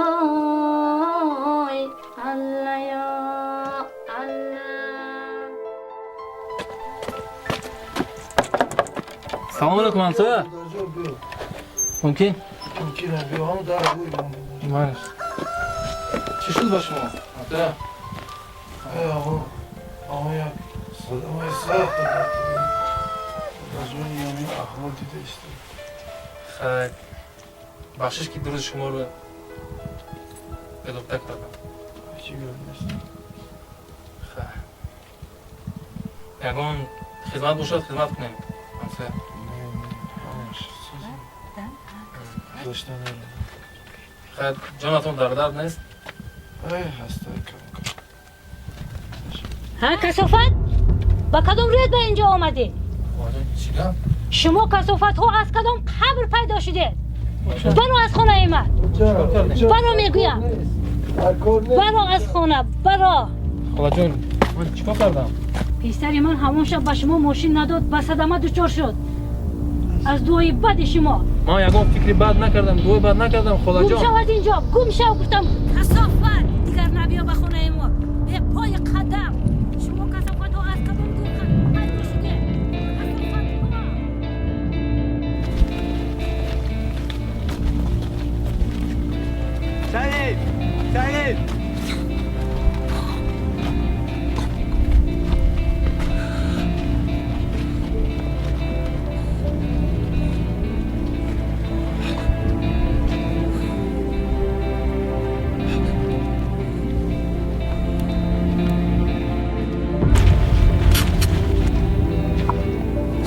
G: Аллаё, Алла.
B: Салом алейкум, ҳамсоя. Мумкин?
F: Мумкин, биё, ҳам дар гӯй.
B: Манаш. Чӣ шуд ба шумо? Ҳамсоя.
F: Эй, оғо, оғо, як садамаи сахт ба ҷони ҳамин аҳвол дида истод.
B: Хайр. Бахшиш, ки дуруст шуморо бедобта кардам.
F: Ҳеҷ гап нест.
B: Хайр. Ягон хизмат бошад, хизмат кунем. Ҳамсоя.
F: Не, не, ҳамаш гузашта меравад.
B: Хайр, ҷонатон дар дард нест?
F: Эй, ҳаста кам кам.
G: Ҳа, касофат, ба кадом рӯят ба инҷо омадӣ?
B: Чӣ гап?
G: Шумо касофатҳо аз кадом қабр пайдо шудед? Баро аз хонаи ман, баро мегӯям, баро аз хона, баро!
B: Холаҷон, ман чӣ кор кардам?
G: Писари ман ҳамон шаб ба шумо мошин надод, ба садама дучор шуд аз дуои бади шумо.
B: Ман ягон фикри бад накардам, дуои бад накардам,
G: гум
B: холаҷон.
G: шав аз инҷо, гум шав гуфтам! Касофат, дигар набиё ба хонаи мо бепои қадам. Шумо касофатҳо аз кадом гур пайдо шудед? Касофатҳо!
K: Саид! Саид!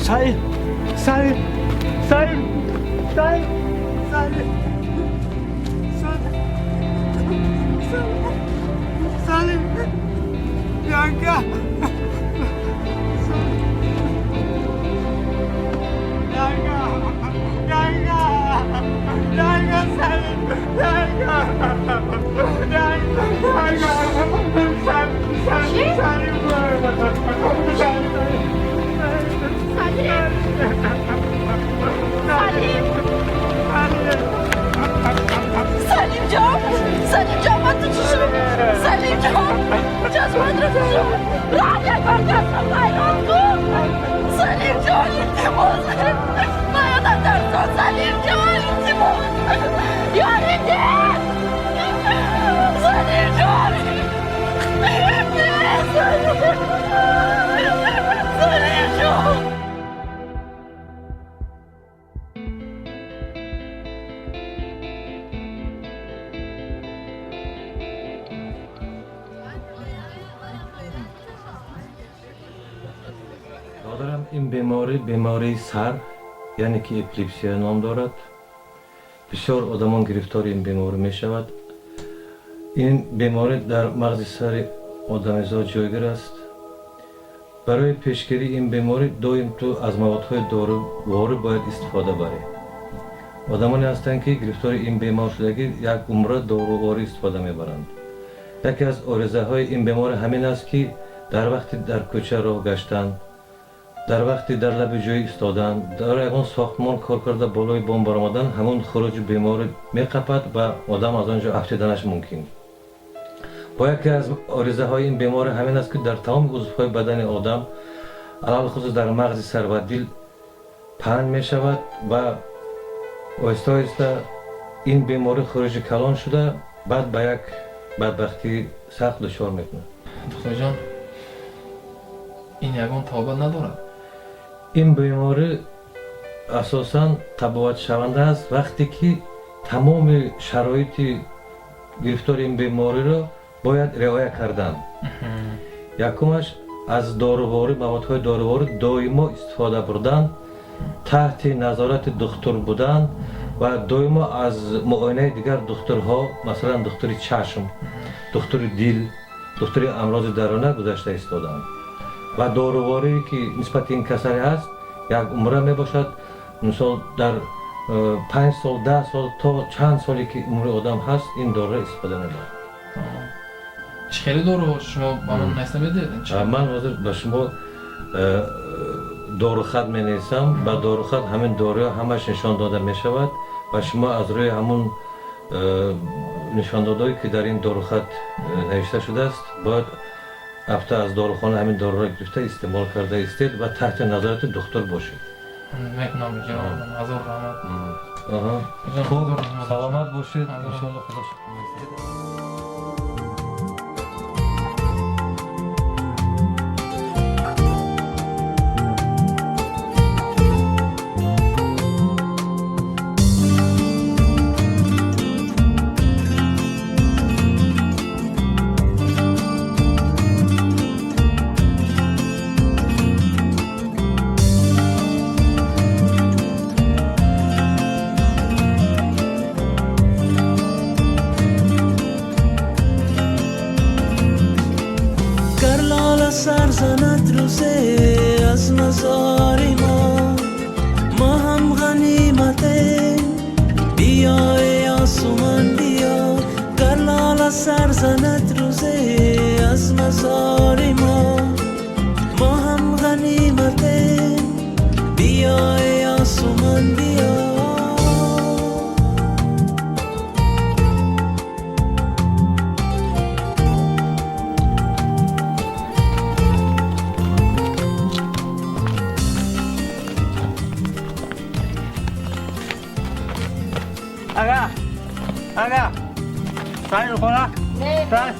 F: Саид! Саид! Саид! Саид! Саид! Саид! Салим! Янга! Янга! Янга! Янга, Салим! Янга! Янга! Янга! Салим! Салим! Салим! Салим!
L: Салим! Салимҷон! Салимҷон, ман ту чӣ шуд? Салимҷон! Чашматро чӣ шуд? Раҳм, як бор дастам вайрон кун! Салимҷон, илтимос! Ман ёдам дарсон! Салимҷон, илтимос! Ёри деҳ! Салимҷон! Салимҷон!
E: Додарам, ин беморӣ бемории сар, яъне ки эпилепсия ном дорад. Бисёр одамон гирифтори ин беморӣ мешавад. Ин беморӣ дар мағзи сари одамизод ҷойгир аст. Барои пешгирии ин беморӣ доим ту аз маводҳои доруворӣ бояд истифода барӣ. Одамоне ҳастанд, ки гирифтори ин бемор шудагӣ як умра доруворӣ истифода мебаранд. Яке аз оризаҳои ин беморӣ ҳамин аст, ки дар вақти дар кӯча роҳ гаштан, дар вақти дар лаби ҷӯй истодан, дар ягон сохтмон кор карда болои бом баромадан, ҳамон хуруҷи беморӣ меқапад ва одам аз он ҷо афтиданаш мумкин. Бо яке аз оризаҳои ин беморӣ ҳамин аст, ки дар тамоми узвҳои бадани одам, алалхусус дар мағзи сар ва дил паҳн мешавад ва оҳиста оҳиста ин беморӣ хуруҷи калон шуда, баъд ба як бадбахтии сахт дучор мекунад.
B: Духтарҷон, ин ягон табобат надорад?
E: Ин беморӣ асосан табобатшаванда аст, вақте ки тамоми шароити гирифтори ин бемориро бояд риоя кардан. Якумаш, аз доруворӣ, маводҳои доруворӣ доимо истифода бурдан, таҳти назорати духтур будан ва доимо аз муоинаи дигар духтурҳо, масалан духтури чашм, духтури дил, духтури амрози дарона гузашта истодан. Ва доруворие ки нисбати ин касалӣ ҳаст, як умра мебошад. Мисол, дар 5 сол, 10 сол, то чанд соле ки умри одам ҳаст, ин доруро истифода мебарад.
B: Чӣ хеле дору шумо ба ман нависта медиҳед?
E: Ман ҳозир ба шумо дорухат менависам. Ба дорухат ҳамин доруҳо ҳамаш нишон дода мешавад ва шумо аз рӯи ҳамун нишондодҳое, ки дар ин дорухат навишта шудааст, бояд рафта аз дорухона ҳамин доруро гирифта истеъмол карда истед ва таҳти назорати духтур бошед.
B: Мекунам, ҷаноб, ҳазор раҳмат.
E: Хуб, саломат бошед, иншоалло Худо.
K: سر زند روزه از مزار ما، ما هم غنیمته، بیا ای آسمان بیا. گر لاله سر زند روزه از مزار ما، ما هم غنیمته، بیا ای آسمان بیا.
H: Ага, ага, сай хона, сай.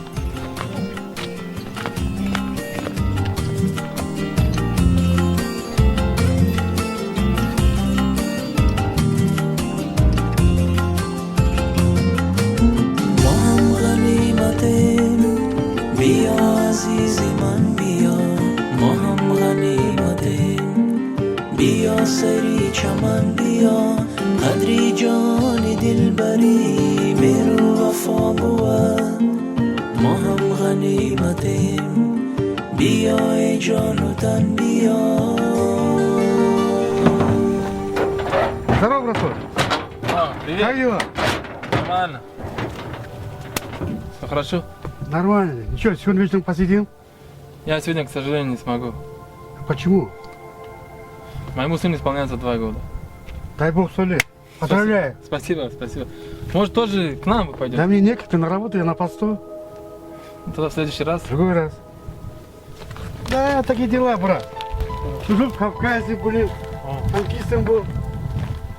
K: ما هم غنیمتیم، بیا عزیز من بیا. ما هم غنیمتیم، بیا سری چمن بیا. قدری جان دلبری مهر و وفا بود، ما هم غنیمتیم، بیا ای جان و تن بیا.
O: Здорово, братан.
B: Привет.
O: Как дела?
B: Нормально. Все хорошо?
O: Нормально. Ничего, сегодня вечером посидим?
B: Я сегодня, к сожалению, не смогу.
O: А почему?
B: Моему сыну исполняется 2 года.
O: Дай бог 100 лет. Поздравляю.
B: Спасибо, спасибо. Может, тоже к нам пойдем?
O: Да мне некогда, на работу, я на посту.
B: Тогда в следующий раз.
O: В другой раз. Да, такие дела, брат. Служил в Кавказе, были, танкистом был.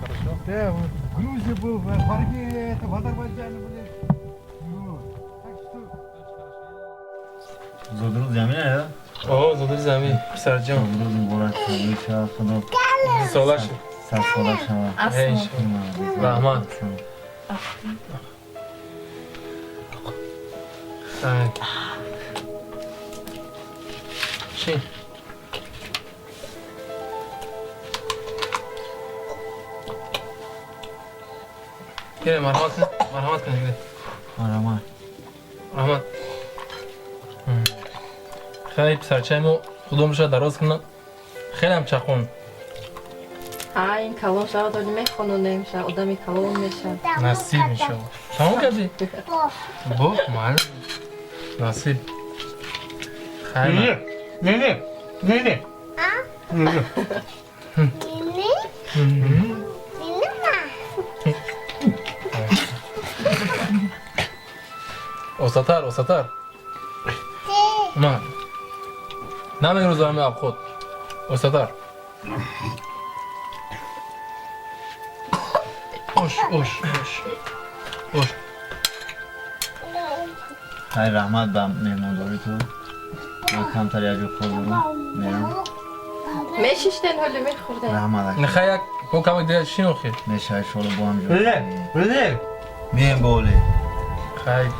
B: Хорошо.
O: Да, вот, в Грузии был, в Армении, это, в Азербайджане были. Вот. Так что...
Q: Зодрӯз замин, а?
B: О, зодрӯз замин, писарҷон.
Q: Зодрӯз муборак, шава, Худо.
B: Сола шуд.
Q: Сад сола шава.
B: Раҳмат. Так. Шин. Гире, марҳамат кун, марҳамат кун, гире.
Q: Марҳамат.
B: Раҳмат. Хеле писарчаи мо худо мешавад дароз кунад. Хеле ҳам чақон.
R: А, ин калон шавад, оли мехононем, шавад, одами калон мешавад.
B: Насиб, иншалло. Тамом кардӣ? Бо, маълум. Насиб. Хайр.
O: Не, не, не, не. Не, не.
B: Осатар, осатар. Ма. Намегрӯзам обход. Осатар. Ош, ош, ош. Ош.
Q: Хайр, раҳмат ба меҳмондорӣ ту. Ман камтар як ҷо кор дорам, мерам.
R: Мешиштен ҳоли мехӯрдем.
Q: Раҳмат.
B: Нехай як бо камак дига шин охир.
Q: Мешавад шоло бо ҳам ҷо.
O: Ле,
Q: Меем боле.
B: Хайр.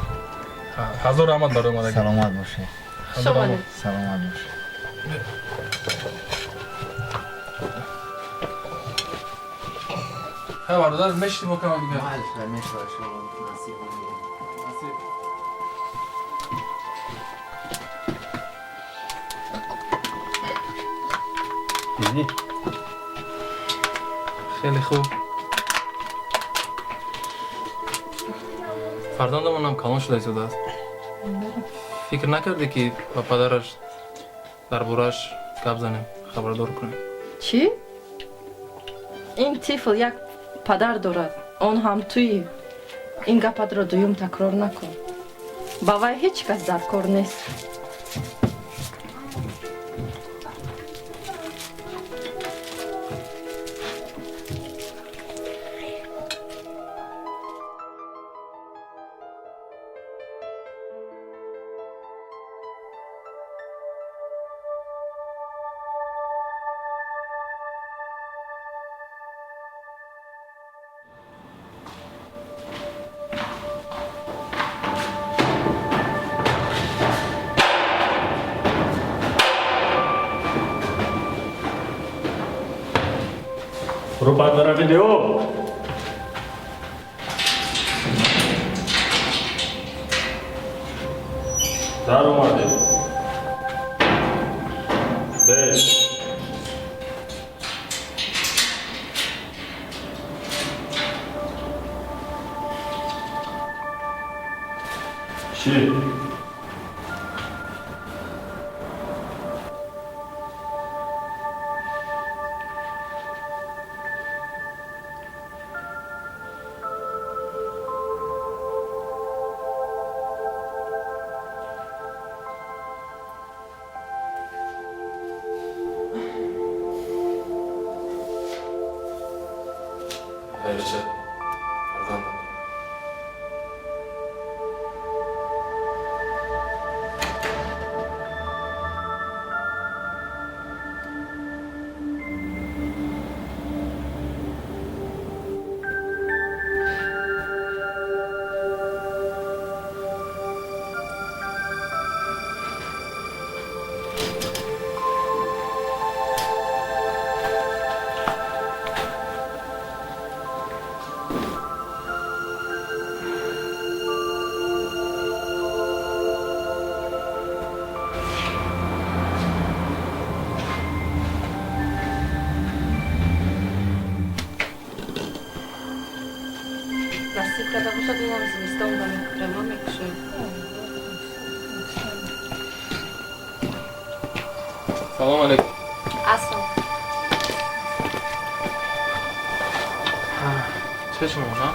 B: Ҳазор раҳмат барои омадагӣ.
Q: Саломат бошед.
R: Хуш омадед.
Q: Саломат бошед.
B: Хайр, бародар, мешидем бо камак дига.
Q: Мешавад шоло насиб.
B: Насиб.
Q: دیدی؟
B: خیلی خوب. Фарзандамонам калон шуда истодааст. Фикр накардӣ, ки ба падараш дар борааш гап занем, хабардор кунем?
R: Чӣ? Ин тифл як падар дорад, он ҳам туӣ. Ин гапатро дуюм такрор накун. Ба вай ҳеҷ кас дар кор нест.
T: Врубай на видео. Дар омадед. Беш. Чӣ?
B: Дарча фарзанд.
R: Насиб карда бошад, инам зимистон ба мекӯрема мекушем.
B: Салом алейкум.
R: Ассалом.
B: Чӣ шумо, на?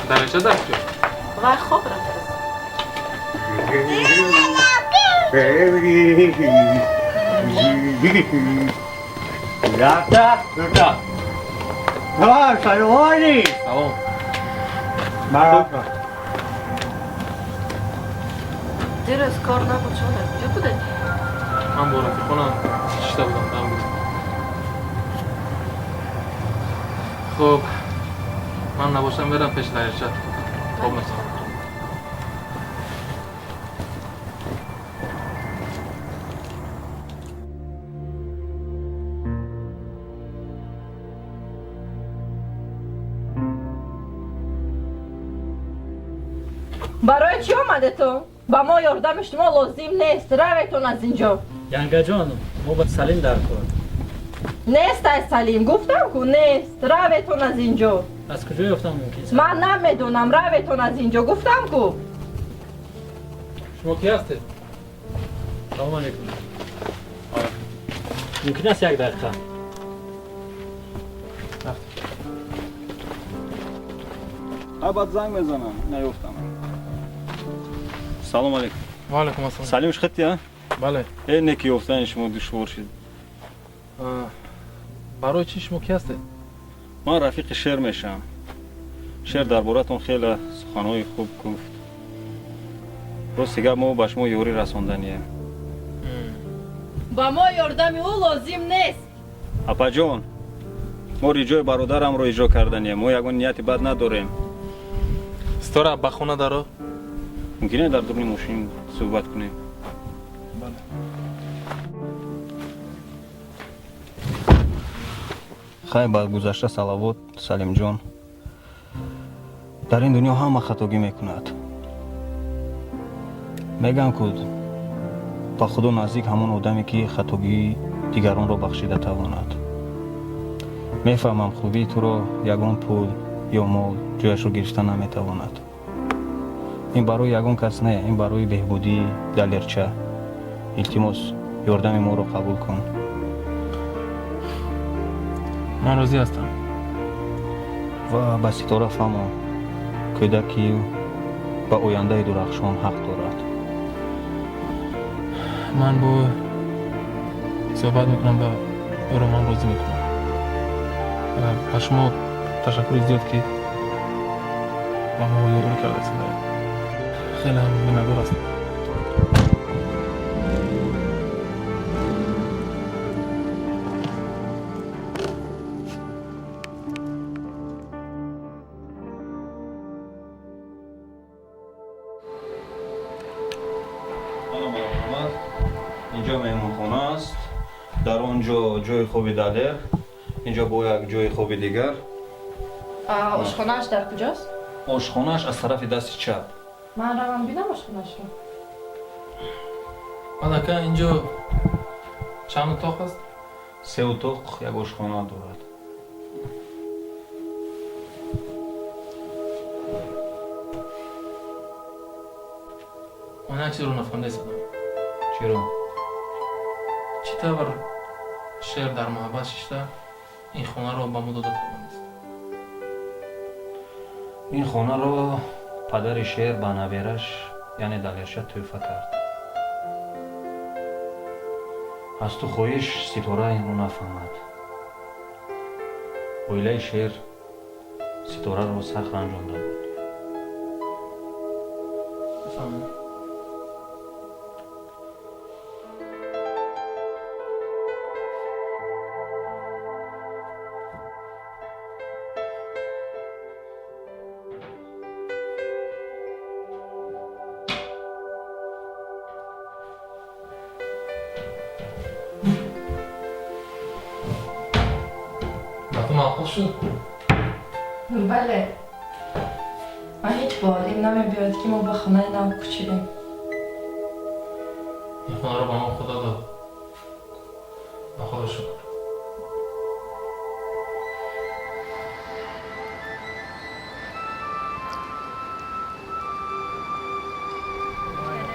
B: Дарича дар куҷо?
R: Вай хоб рафтааст.
T: Якта, дута. Салом.
B: Салом.
T: Марҳабо.
R: Дирӯз кор набуд, шумо дар куҷо будед?
B: Ман бо рафиқонам шишта будам, дам будем. Хуб, ман набошам, мерам пеши дарича. Хоб метавонам.
L: Барои чӣ омадетон? Ба мо ёрдами шумо лозим нест. Раветон аз ин ҷо.
A: Янгаҷон, мо ба Салим дар кор.
L: Нест ай Салим, гуфтам ку нест. Раветон аз ин ҷо.
A: Аз куҷо ёфтам мумкин?
L: Ман намедонам. Раветон аз ин ҷо, гуфтам ку.
B: Шумо кӣ ҳастед?
A: Салом алейкум. Мумкин аст як дақиқа?
T: Баъд занг мезанам, наёфтам. Салом алейкум.
B: Ва алейкум ассалом.
T: Салим шхати, а?
B: Бале.
T: Э, неки ёфтани шумо душвор шид.
B: Барои чӣ, шумо кӣ ҳастед?
T: Ман рафиқи Шер мешавам. Шер дар боратон хеле суханҳои хуб гуфт. Рости гап, мо ба шумо ёрӣ расонданием.
L: Ба мо ёрдами ӯ лозим нест.
T: Апаҷон, мо риҷои бародарамро иҷро карданием. Мо ягон нияти бад надорем.
B: Ситора, ба хона даро.
T: Мумкин дар дуруни мошин суҳбат кунем?
B: Бале.
T: Хай, ба гузашта салавот, Салимҷон. Дар ин дунё ҳама хатогӣ мекунад. Мегӯям ку, ба Худо наздик ҳамон одаме, ки хатогии дигаронро бахшида тавонад. Мефаҳмам, хубии туро ягон пул ё мол ҷояшро гирифта наметавонад. Ин барои ягон кас не, ин барои беҳбудии Далерча. Илтимос, ёрдами моро қабул кун.
B: Ман розӣ ҳастам.
T: Ва ба Ситора фаҳмон, кӯдаки ба ояндаи дурахшон ҳақ дорад.
B: Ман бо суҳбат мекунам ва ӯро ман розӣ мекунам. Ба шумо ташаккури зиёд, ки ба мо ёрӣ кардаед. Хеле ҳам миннатдор ҳастам.
T: Инҷо меҳмонхона аст. Дар он ҷо ҷои хоби Далер, инҷо бо як ҷои хоби дигар.
R: Ошхонааш дар куҷост?
T: Ошхонааш аз тарафи дасти чап.
R: Ман равам бинам ошхонаашро.
B: Баъд ака, инҷо чанд утоқ аст?
T: Се утоқ, як ошхона дорад.
B: Ман як чизро нафаҳмида истодам.
T: Чиро?
B: Чӣ тавр Шер дар маҳбас шишта ин хонаро ба мо дода тавонист?
T: Ин хонаро падари Шер ба набераш, яъне Далерша, тӯҳфа кард. Аз ту хоҳиш, Ситора инро нафаҳмад. Оилаи Шер Ситораро сахт ранҷонда буд.
B: Бифаҳмед. Ба ту маъқул шуд?
R: Бале, ман ҳеҷ боварим намебиёяд, ки мо ба хонаи нав кӯчидем.
B: Ин хонаро ба мо Худо дод, ба Худо шукр.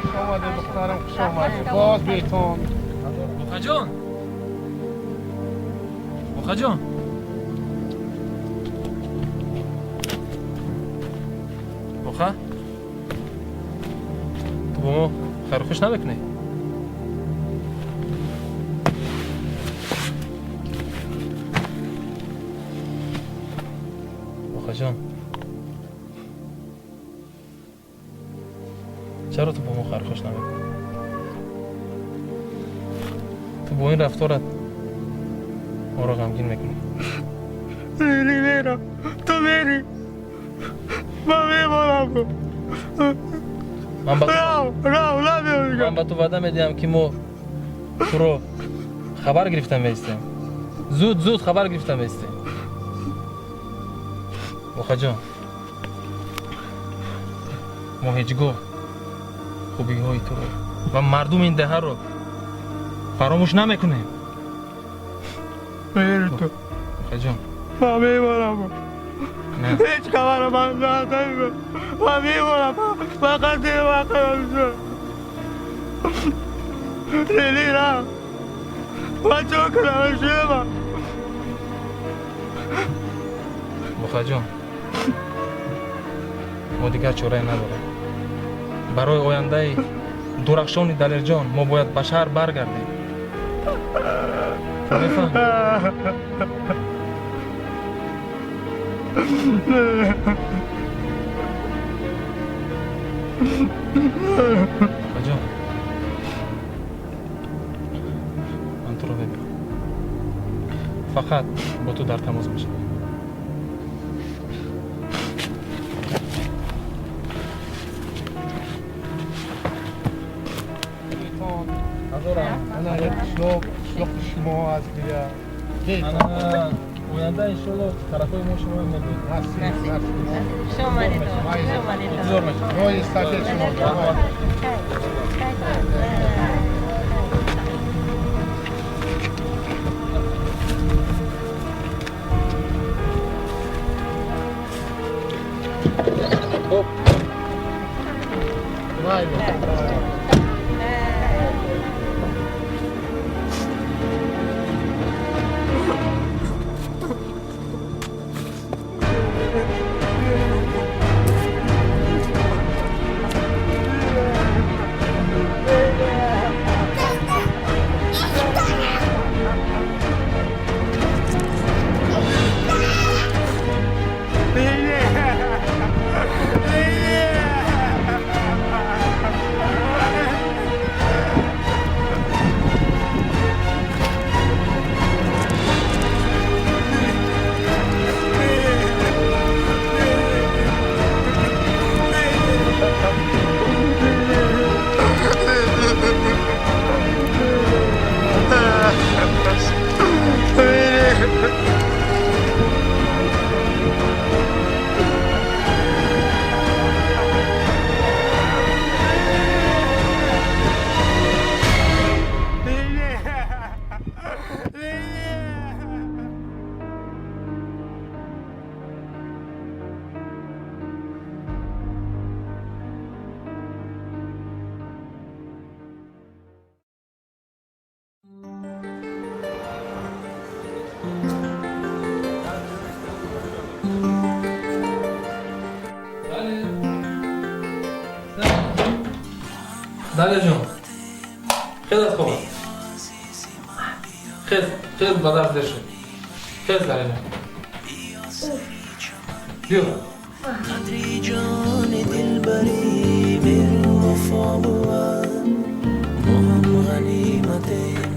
N: Хуш омадед, духтарам, хуш омадед. Боз беҳтон.
B: Бухаҷон, Бухаҷон, Буха, ту бо мо хайрухуш намекунӣ? Бухаҷон, чаро ту бо мо хайрухуш намекунӣ? Ту бо ин рафторат моро ғамгин мекунӣ.
O: Лили, мерам, ту мери, ман мемонам.
B: Ман ба ту
O: Рав, рав, намеоям.
B: Ман ба ту ваъда медиҳам, ки мо туро хабар гирифта меистем, зуд зуд хабар гирифта меистем. Бухаҷон, мо ҳеҷ гоҳ хубиҳои туро ва мардуми ин деҳаро фаромӯш намекунем.
O: Мери ту.
B: Бухаҷон.
O: Ман мемонам.
B: Не.
O: Ҳеҷ хабара ман надорам. Ман мемонам. Фақат вақт. Лили, рав. Ман чӣ кунам, шума?
B: Бухаҷон, мо дигар чорае надорем. Барои ояндаи дурахшони Далерҷон мо бояд ба шаҳр баргардем. Ту мефаҳмӣ? Бухаҷон, ман туро мебинам, фақат бо ту дар тамос мешавам.
N: Ана як қишлоқ, қишлоқи шумо аз дигар.
B: Ана, оянда иншолло тарафҳои мо шумо мебинем.
P: Хуш омадед, хуш омадед.
B: Интизор мешавем.
N: Роҳи сафед шумо.
B: Хуб.
N: Майли.
O: Лили! Лили!
B: Далерҷон, хез аз хобат. Хез, хез, ба дарс дер шуд. Хез, Далерҷон. Биё.
K: قدری جان دلبری مهر و وفا بود ما هم غنیمتیم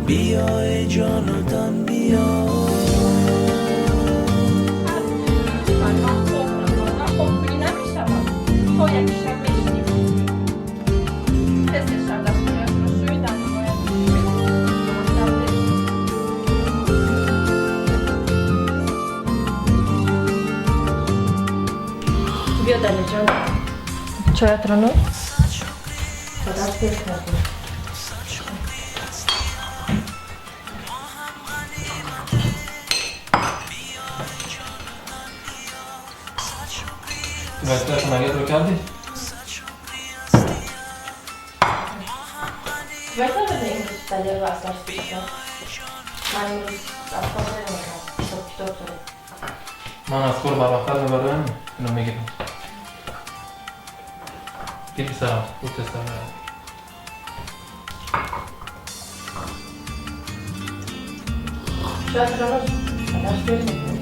K: بیا ای جان و تن بیا.
R: Биё, Далерҷон, чоятро нӯш. Ба дарс дер кардӣ.
B: Вазифаи хонагиятро кардӣ?
R: Метавонӣ имрӯз Далерро аз дарс бикашам? Ман имрӯз аз кор намекунам, ҳисобкитоб дорем.
B: Ман аз кор барвақттар мебароям, ино мегирам. Гир, писарам, буд, тезтар меравам.
R: Чоятро нӯш, ба дарс дер мекунӣ.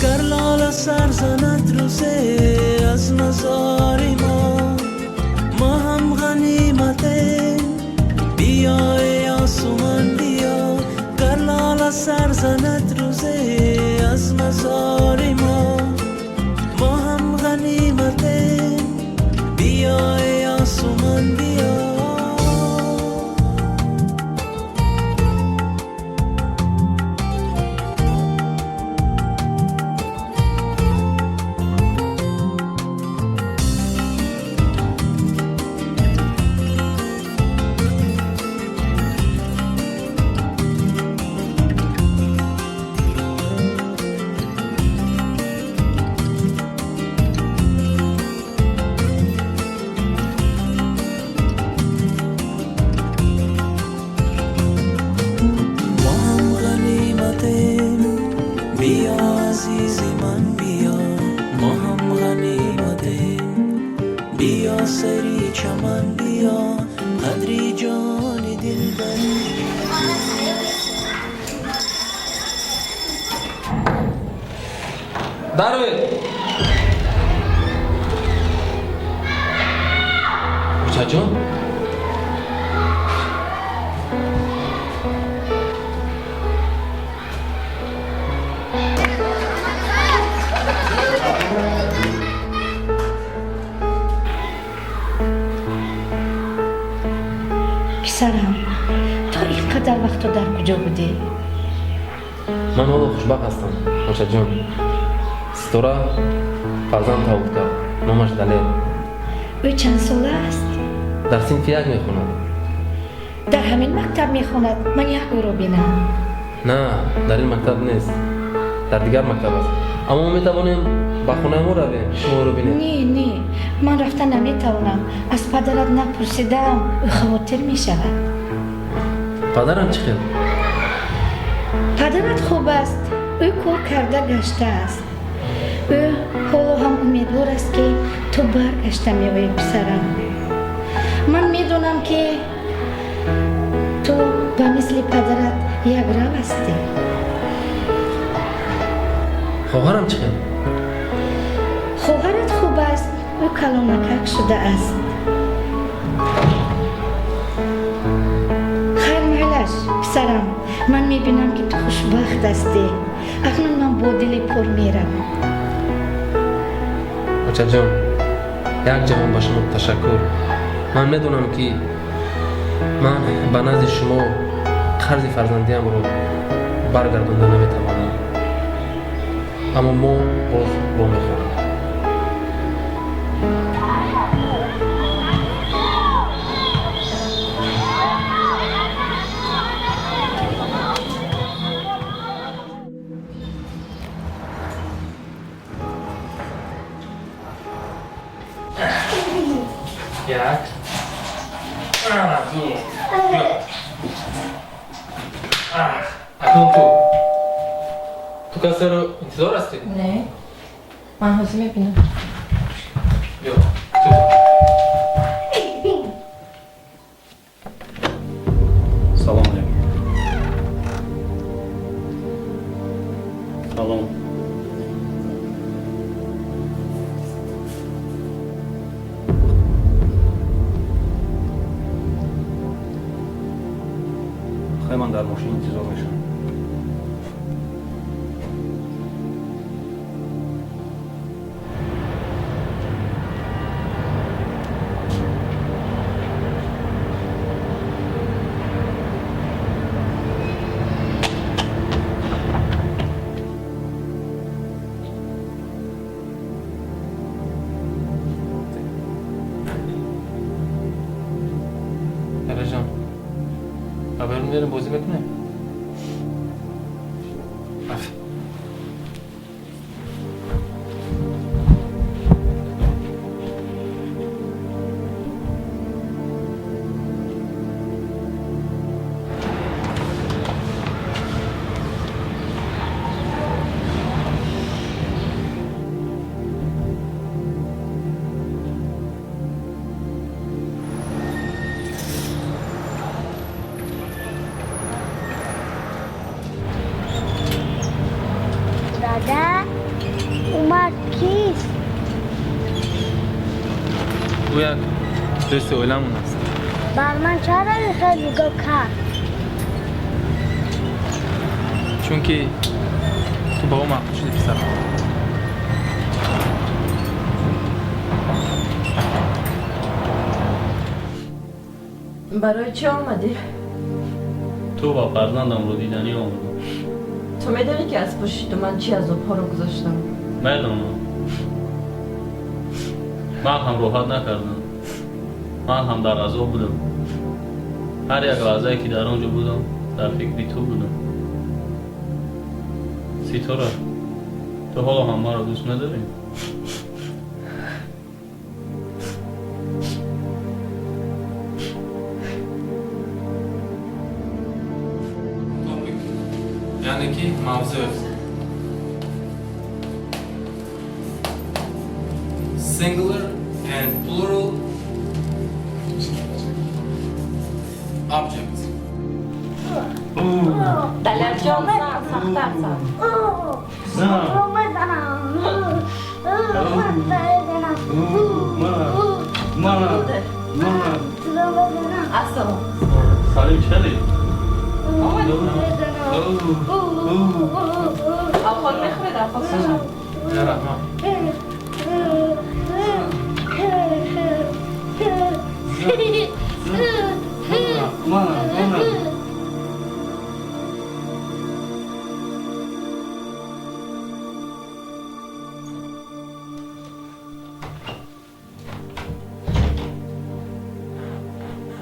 K: گر لاله سر زند روزه از مزار ما ما هم غنیمتیم بیا ای آسمان بیا. گر لاله سر زند روزه از مزار ما ما هم غنیمتیم بیا ای آسمان بیا. ما هم غنیمتیم بیا عزیز من بیا. ما هم غنیمتیم بیا سری چمن بیا قدری جان دلبری.
B: Даровед! Ҳуҷҷатҷон?
G: Писарам, то ин қадар вақто дар куҷо будӣ?
I: Ман ҳоло хушбахт ҳастам, ҳуҷҷатҷон. Ситора фарзанд тавлуд кард, номаш Далер.
G: Ӯ чанд сола аст?
I: Дар синфи як мехонад.
G: Дар ҳамин мактаб мехонад? Ман як ӯро бинам.
I: На, дар ин мактаб нест, дар дигар мактаб аст, аммо мо метавонем ба хонаи мо равем, шумо ӯро бинед.
G: Не, не, ман рафта наметавонам. Аз падарат напурсидаам, ӯ хавотир мешавад.
I: Падарам чӣ хел?
G: Падарат хуб аст, ӯ кор карда гаштааст. Ӯ ҳоло ҳам умедвор аст, ки ту баргашта меоӣ. Писарам, ман медонам, ки ту ба мисли падарат якрав ҳастӣ.
I: Хоҳарам чӣ хел?
G: Хоҳарат хуб аст, ӯ калонакак шудааст. Хайр, майлаш, писарам, ман мебинам, ки ту хушбахт ҳастӣ. Акнун ман бо дили пур меравам.
I: Очаҷон, як ҷаҳон ба шумо ташаккур. Ман медонам, ки ман ба назди шумо қарзи фарзандиамро баргардонда наметавонам, аммо мо боз вомехӯрем.
B: Як. Ду. Акнун ту. Ту касеро интизор ҳастӣ?
R: Не. Ман ҳозир мебинам.
B: Биё. Ту.
A: Салом алейкум. Салом.
T: Хай, ман дар мошин интизор мешавам.
B: Далерҷон, ба берун мерем, бозӣ мекунем? Рафт.
C: Дада, ӯ мард кист?
B: Ӯ як дӯсти оиламон аст.
C: Бар ман чаро ин хел нигоҳ кард?
B: Чунки ту ба ӯ маъқул шудӣ, писарам.
R: Барои чӣ омадӣ?
I: Ту ва фарзандамро диданӣ омадам.
R: Ту медонӣ, ки аз пушти ту ман чӣ азобҳоро гузаштам?
I: Медонам. Ман ҳам роҳат накардам. Ман ҳам дар азоб будам. Ҳар як лаҳзае, ки дар он ҷо будам, дар фикри ту будам. Ситора, ту ҳоло ҳам маро дӯст медорӣ?
B: Topic, яъне ки мавзӯъ. Singular and plural objects.
R: Далерҷон, зан, сахттар зан.
C: Мезанам.
R: Ассалом.
I: Салим, чӣ?
R: Овқот мехӯред? Овқот сажам.
B: Не, раҳмат.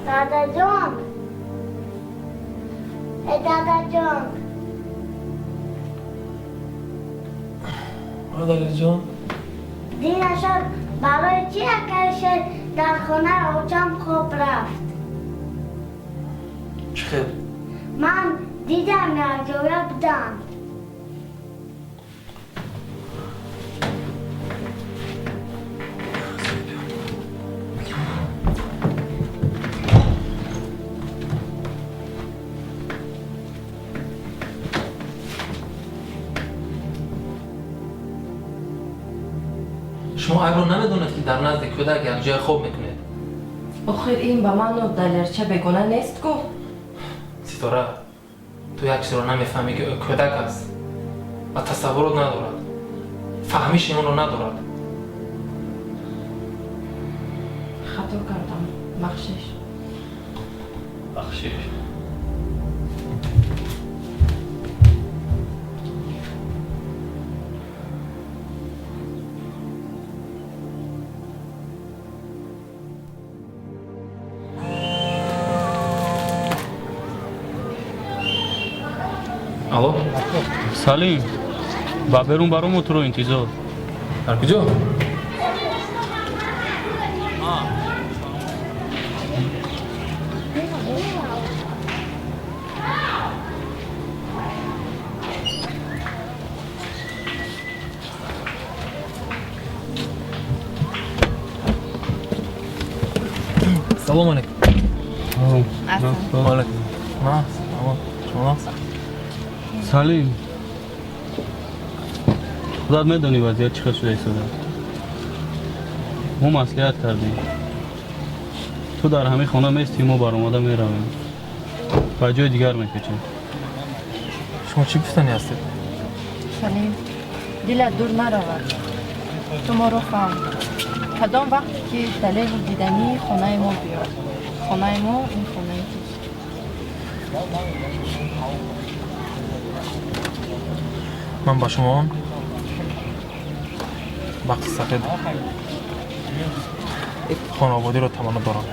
C: Дадаҷон, э дадаҷон.
B: Далерҷон.
C: Динашон барои чӣ акаи Шер дар хонаи очам хоб рафт?
B: Чӣ хел?
C: Ман дидам, якҷоя буданд.
B: Шумо айбро намедонед, ки дар назди кӯдак якҷоя хоб мекунед.
R: Охир ин ба ману Далерча бегона нест ку.
B: Ситора, ту як чизро намефаҳмӣ, ки ӯ кӯдак аст ва тасаввурот надорад, фаҳмиши онро надорад.
R: Хато кардам, бахшиш.
I: Бахшиш.
B: Алло.
I: Салим, ба берун баромо, туро интизор.
B: Дар куҷо? Салом алейкум. Алейкум. Шумо?
I: Салим, худат медонӣ вазъият чӣ хел шуда истода. Мо маслиҳат кардем, ту дар ҳамин хона местӣ, мо баромада меравем, ба ҷои дигар мекӯчем.
B: Шумо чӣ гуфтанӣ ҳастед?
R: Салим, дилат дур наравад, ту моро фаҳм. Кадом вақте ки далеру диданӣ, хонаи мо биё. Хонаи мо ин хонаи туст.
B: Ман ба шумо бахти сафед, хонаободиро таманно дорам.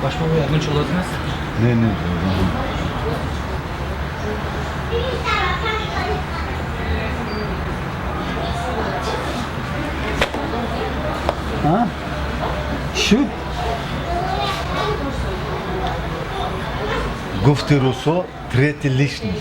B: Ба шумо ягон чиз лозим аст?
D: Не, не.
F: А? Шуд?
D: Гуфти русо, третий лишний.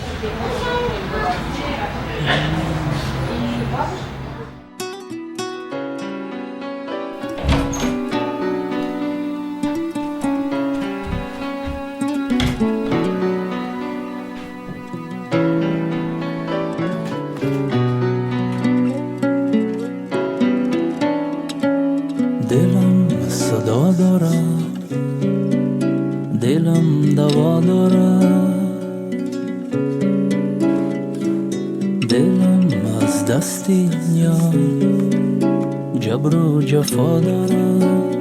K: Дилам садо дорад, дилам даво дорад, дилам аз дасти ёр ҷабру ҷафо дорад.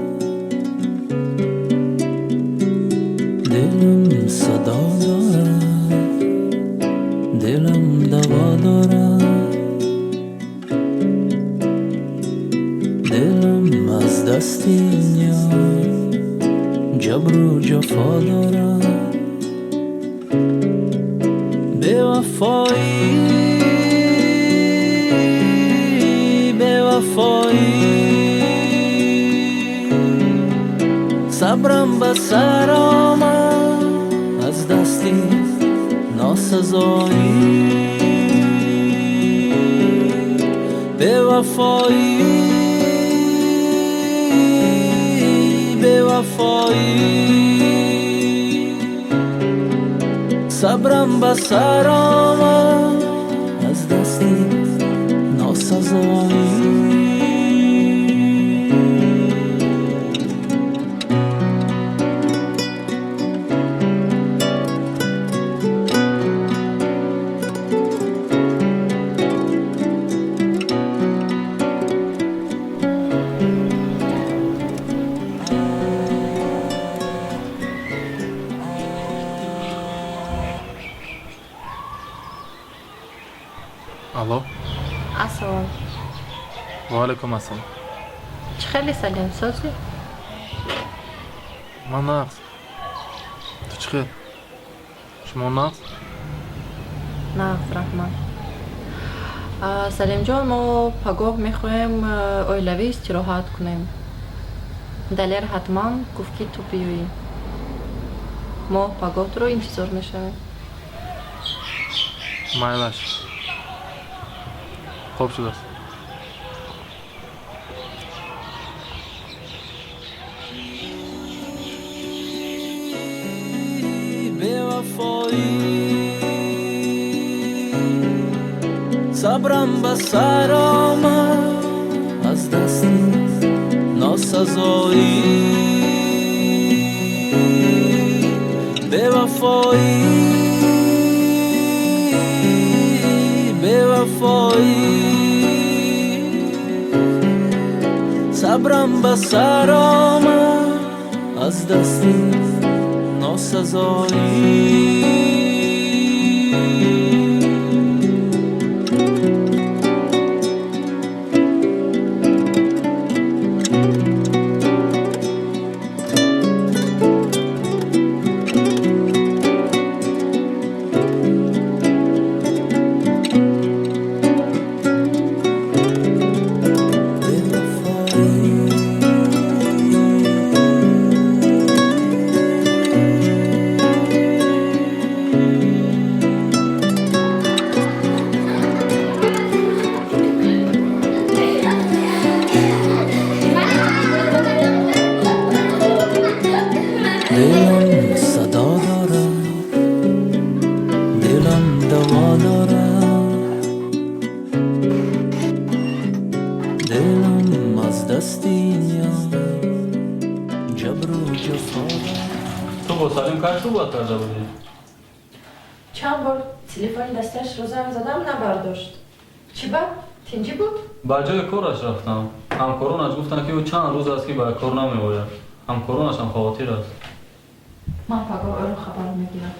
K: Дилам садо дорад, дилам даво дорад, дилам аз дасти ёр ҷабру ҷафо дорад. Бевафоӣ, бевафоӣ, сабрам ба сар омад аз дасти носазоӣ. Бевафоӣ, бевафоӣ, сабрам ба сар омад аз дасти носазоӣ.
B: Алло.
R: Ассалом.
B: Ва алайкум ассалом.
R: Чӣ хеле, Салим, созӣ?
B: Ман нағз. Ту чӣ хел? Шумо нағз?
R: Нағз, раҳмат. Салимҷон, мо пагоҳ мехоҳем оилавӣ истироҳат кунем. Далер ҳатман гуфт, ки ту биёӣ. Мо пагоҳ туро интизор мешавем.
B: Майлаш. Хоб шудааст.
K: Бевафоӣ, сабрам ба сар омад аз дасти носазоӣ. Бевафоӣ, бевафоӣ, сабрам ба сар омад аз дасти носазоӣ. Дилам аз дасти ин ҷабру ҷафо.
I: Ту бо Салим кай суҳбат карда будӣ?
R: Чанд бор телефони дастиашро занг задам, набардошт. Чӣ ба? Тинҷӣ буд?
I: Ба ҷои кораш рафтам. Ҳамкоронаш гуфтанд, ки ӯ чанд рӯз аст, ки ба кор намеояд. Ҳамкоронашам хавотир аст.
R: Ман пагоҳ ӯро хабар мегирам.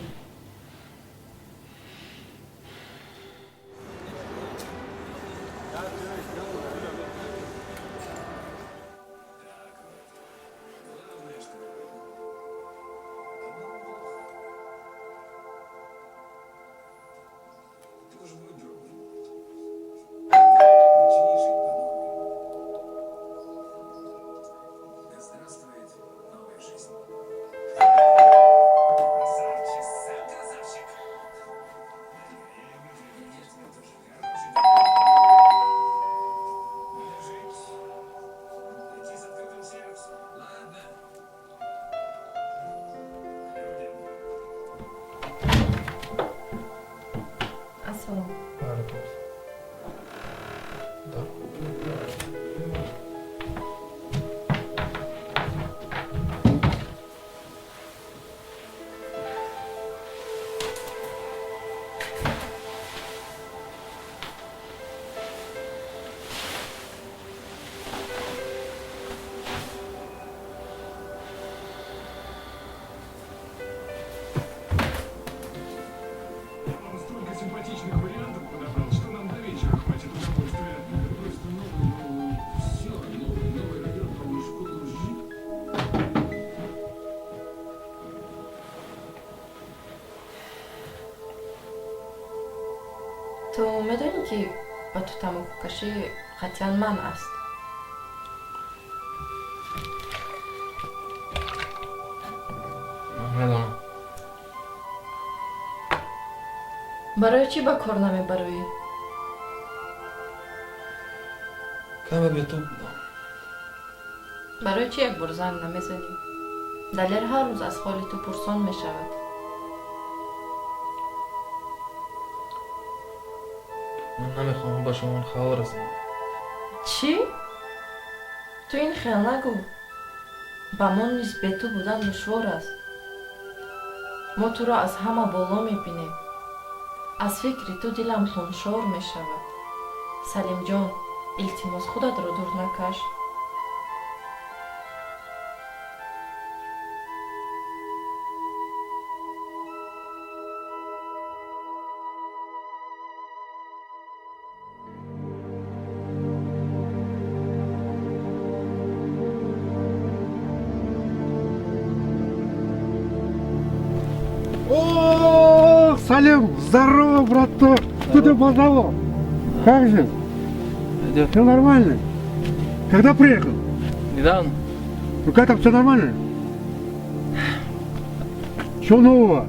R: Ассалом.
J: Симпатичных вариантов подобрал, что нам до вечера хватит удовольствия. Просто новый, все, новый, новый район, новую школу жить.
R: Ту медонӣ, ки ба ту тамокукашӣ қатъиян манъ аст?
B: Медонам.
R: Барои чӣ ба кор намебароӣ?
B: Каме бетоб будам.
R: Барои чӣ як бор занг намезанӣ? Далер ҳар рӯз аз ҳоли ту пурсон мешавад.
B: Ман намехоҳам ба шумо халал расонам.
R: Чӣ? Ту ин хел нагӯ. Ба мо низ бе ту будан душвор аст. Мо туро аз ҳама боло мебинем. Аз фикри ту дилам хуншор мешавад. Салимҷон, илтимос, худатро дур накаш.
O: О, Салим, здорово, браток! Что ты поздоровал? Как же? Все нормально? Когда приехал?
B: Недавно.
O: Ну как там, все нормально? Чего нового?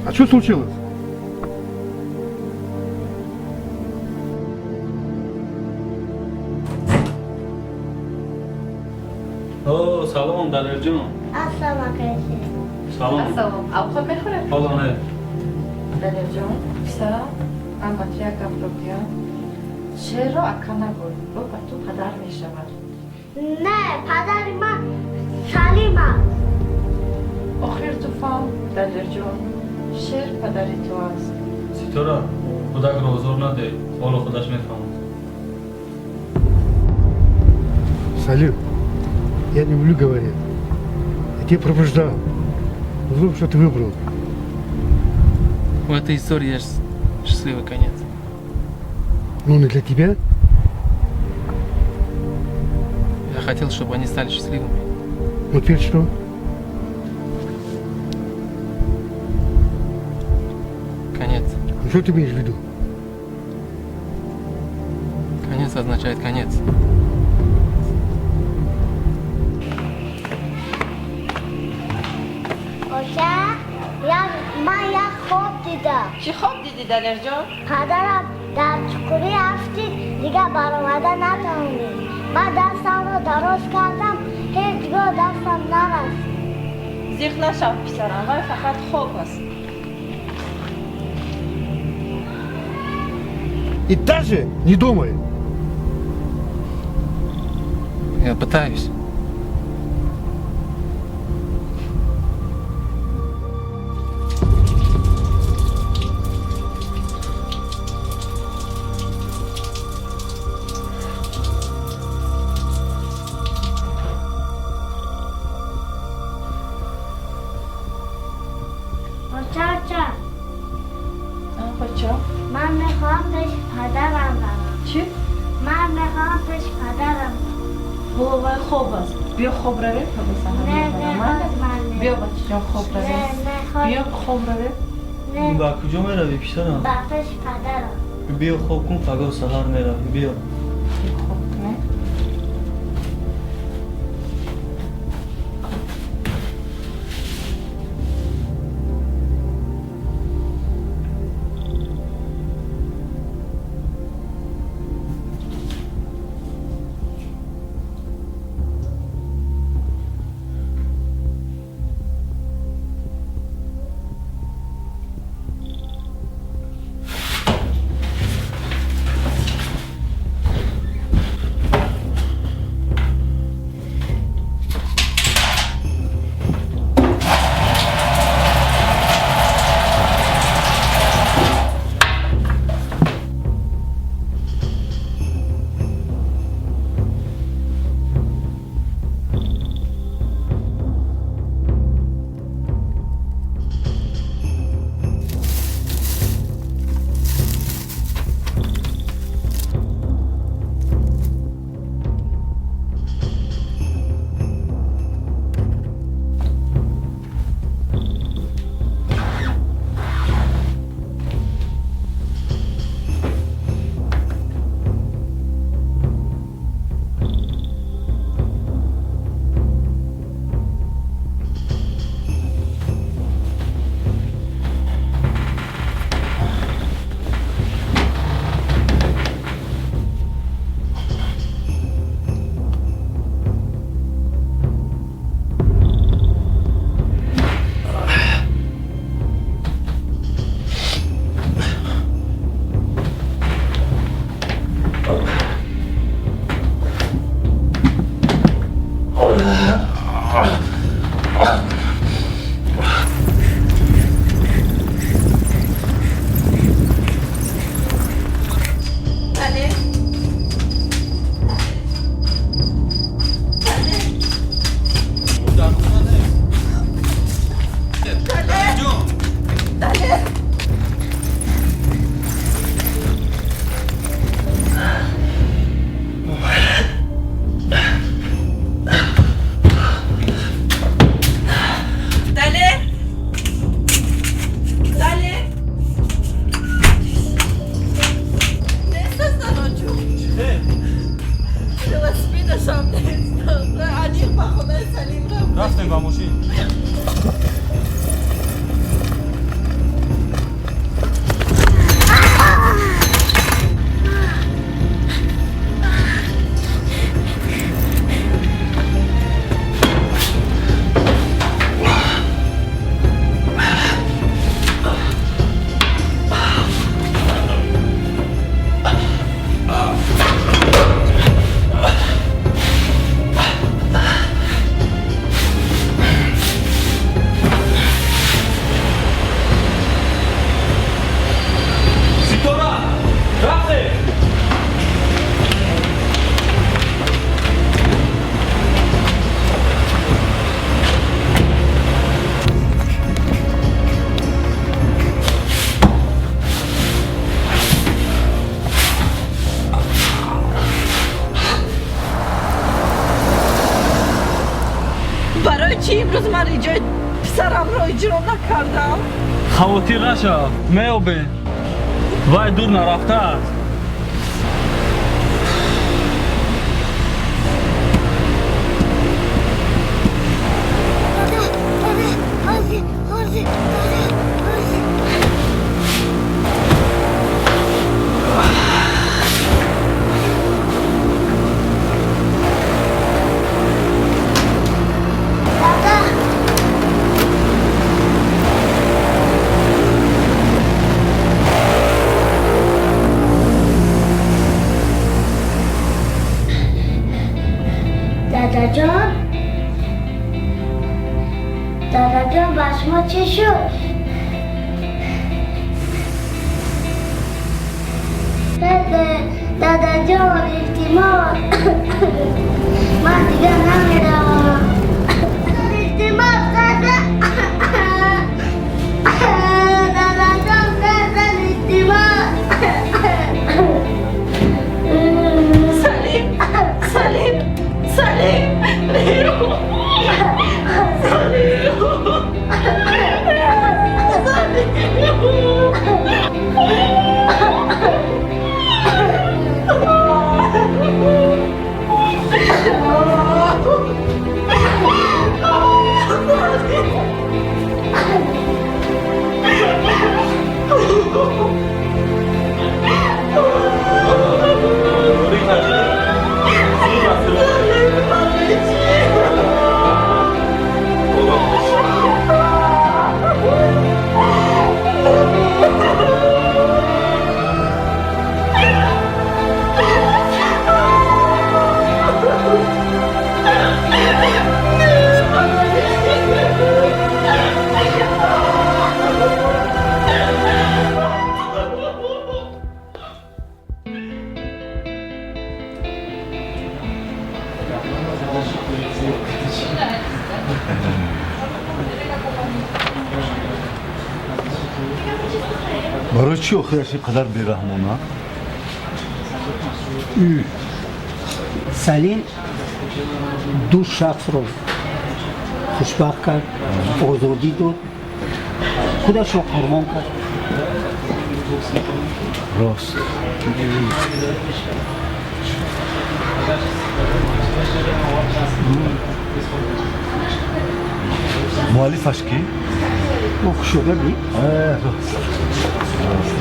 O: А что случилось?
I: О, салом, Далерҷон.
C: Ассалом, акайши.
I: Салом.
R: Ассалом. Овқат мехӯред?
I: Ҳоло не.
R: Далерҷон, писарам, ман ба ту як гапро гӯям. Шерро ака нагӯй, ӯ ба ту падар мешавад.
C: Не, падари ман Салим аст.
R: Охир ту фаҳм, Далерҷон, шер падари ту аст.
I: Ситора, кӯдакро озор надеҳ, ҳоло худаш мефаҳмад.
O: Салим, я не люблю говорить. Я тебя пробуждал. Узнал, что ты выбрал.
B: У этой истории есть счастливый конец.
O: Ну, не для тебя.
B: Я хотел, чтобы они стали счастливыми.
O: Ну, теперь что?
B: Конец.
O: Ну, что ты имеешь в виду?
B: Конец означает конец.
C: Оча, ман як хоб дидам.
R: Чӣ хоб дидӣ, Далерҷон?
C: Падарам дар чуқурӣ афтид, дигар баромада натавонист. Ман дастамро дароз кардам, ҳеҷ гоҳ дастам нарасид.
R: Зиқ нашав, писарам, вай фақат хоб аст.
O: И даже не думай.
B: Я пытаюсь.
C: Оча,
R: Бача.
C: Ман мехоҳам пеши падарам равам.
R: Чӣ?
C: Ман мехоҳам пеши падарам.
R: Вой, хоб аст. Биё хоб равем, пага саҳар
C: Не, не,
R: мебарам.
C: боз ман не.
R: Биё, бачаҷон, хоб равем.
C: Не, не, хоб.
R: Биё хоб равем.
C: Не,
I: Ба куҷо меравӣ, писарам?
C: ба пеши падарам.
I: Биё хоб кун, пагоҳ саҳар меравӣ. Биё.
R: Хоб кунем. Далер. Далер. Далер. Далер. Далер. Нест аст, наноҷон. Велосипедашам нест. Аниқ ба хонаи Салим рафт.
A: Рафтем ба мошин. Ситора! Рафтем!
L: Барои чӣ имрӯз ман иҷои писарамро иҷро накардам?
I: Хавотир нашав, меёбем. Вай дур нарафтааст.
C: Дада, дада, ҳозир, ҳозир, дада, ҳозир. Дада. Дадаҷон, дадаҷон, ба шумо чӣ шуд? Дадаҷон, илтимос, ман дигар намеравам. Илтимос, дада, дадаҷон, дада, илтимос.
L: Салим, Салим, Салим, берун. Салим, Салим.
D: Барои чӣ охираш ин қадар бераҳмона?
M: Салим ду шахсро хушбахт кард, озодӣ дод, худашро қурбон кард.
D: Рост. Муаллифаш кӣ?
M: Ӯ шогирди.
D: Рост. Рост.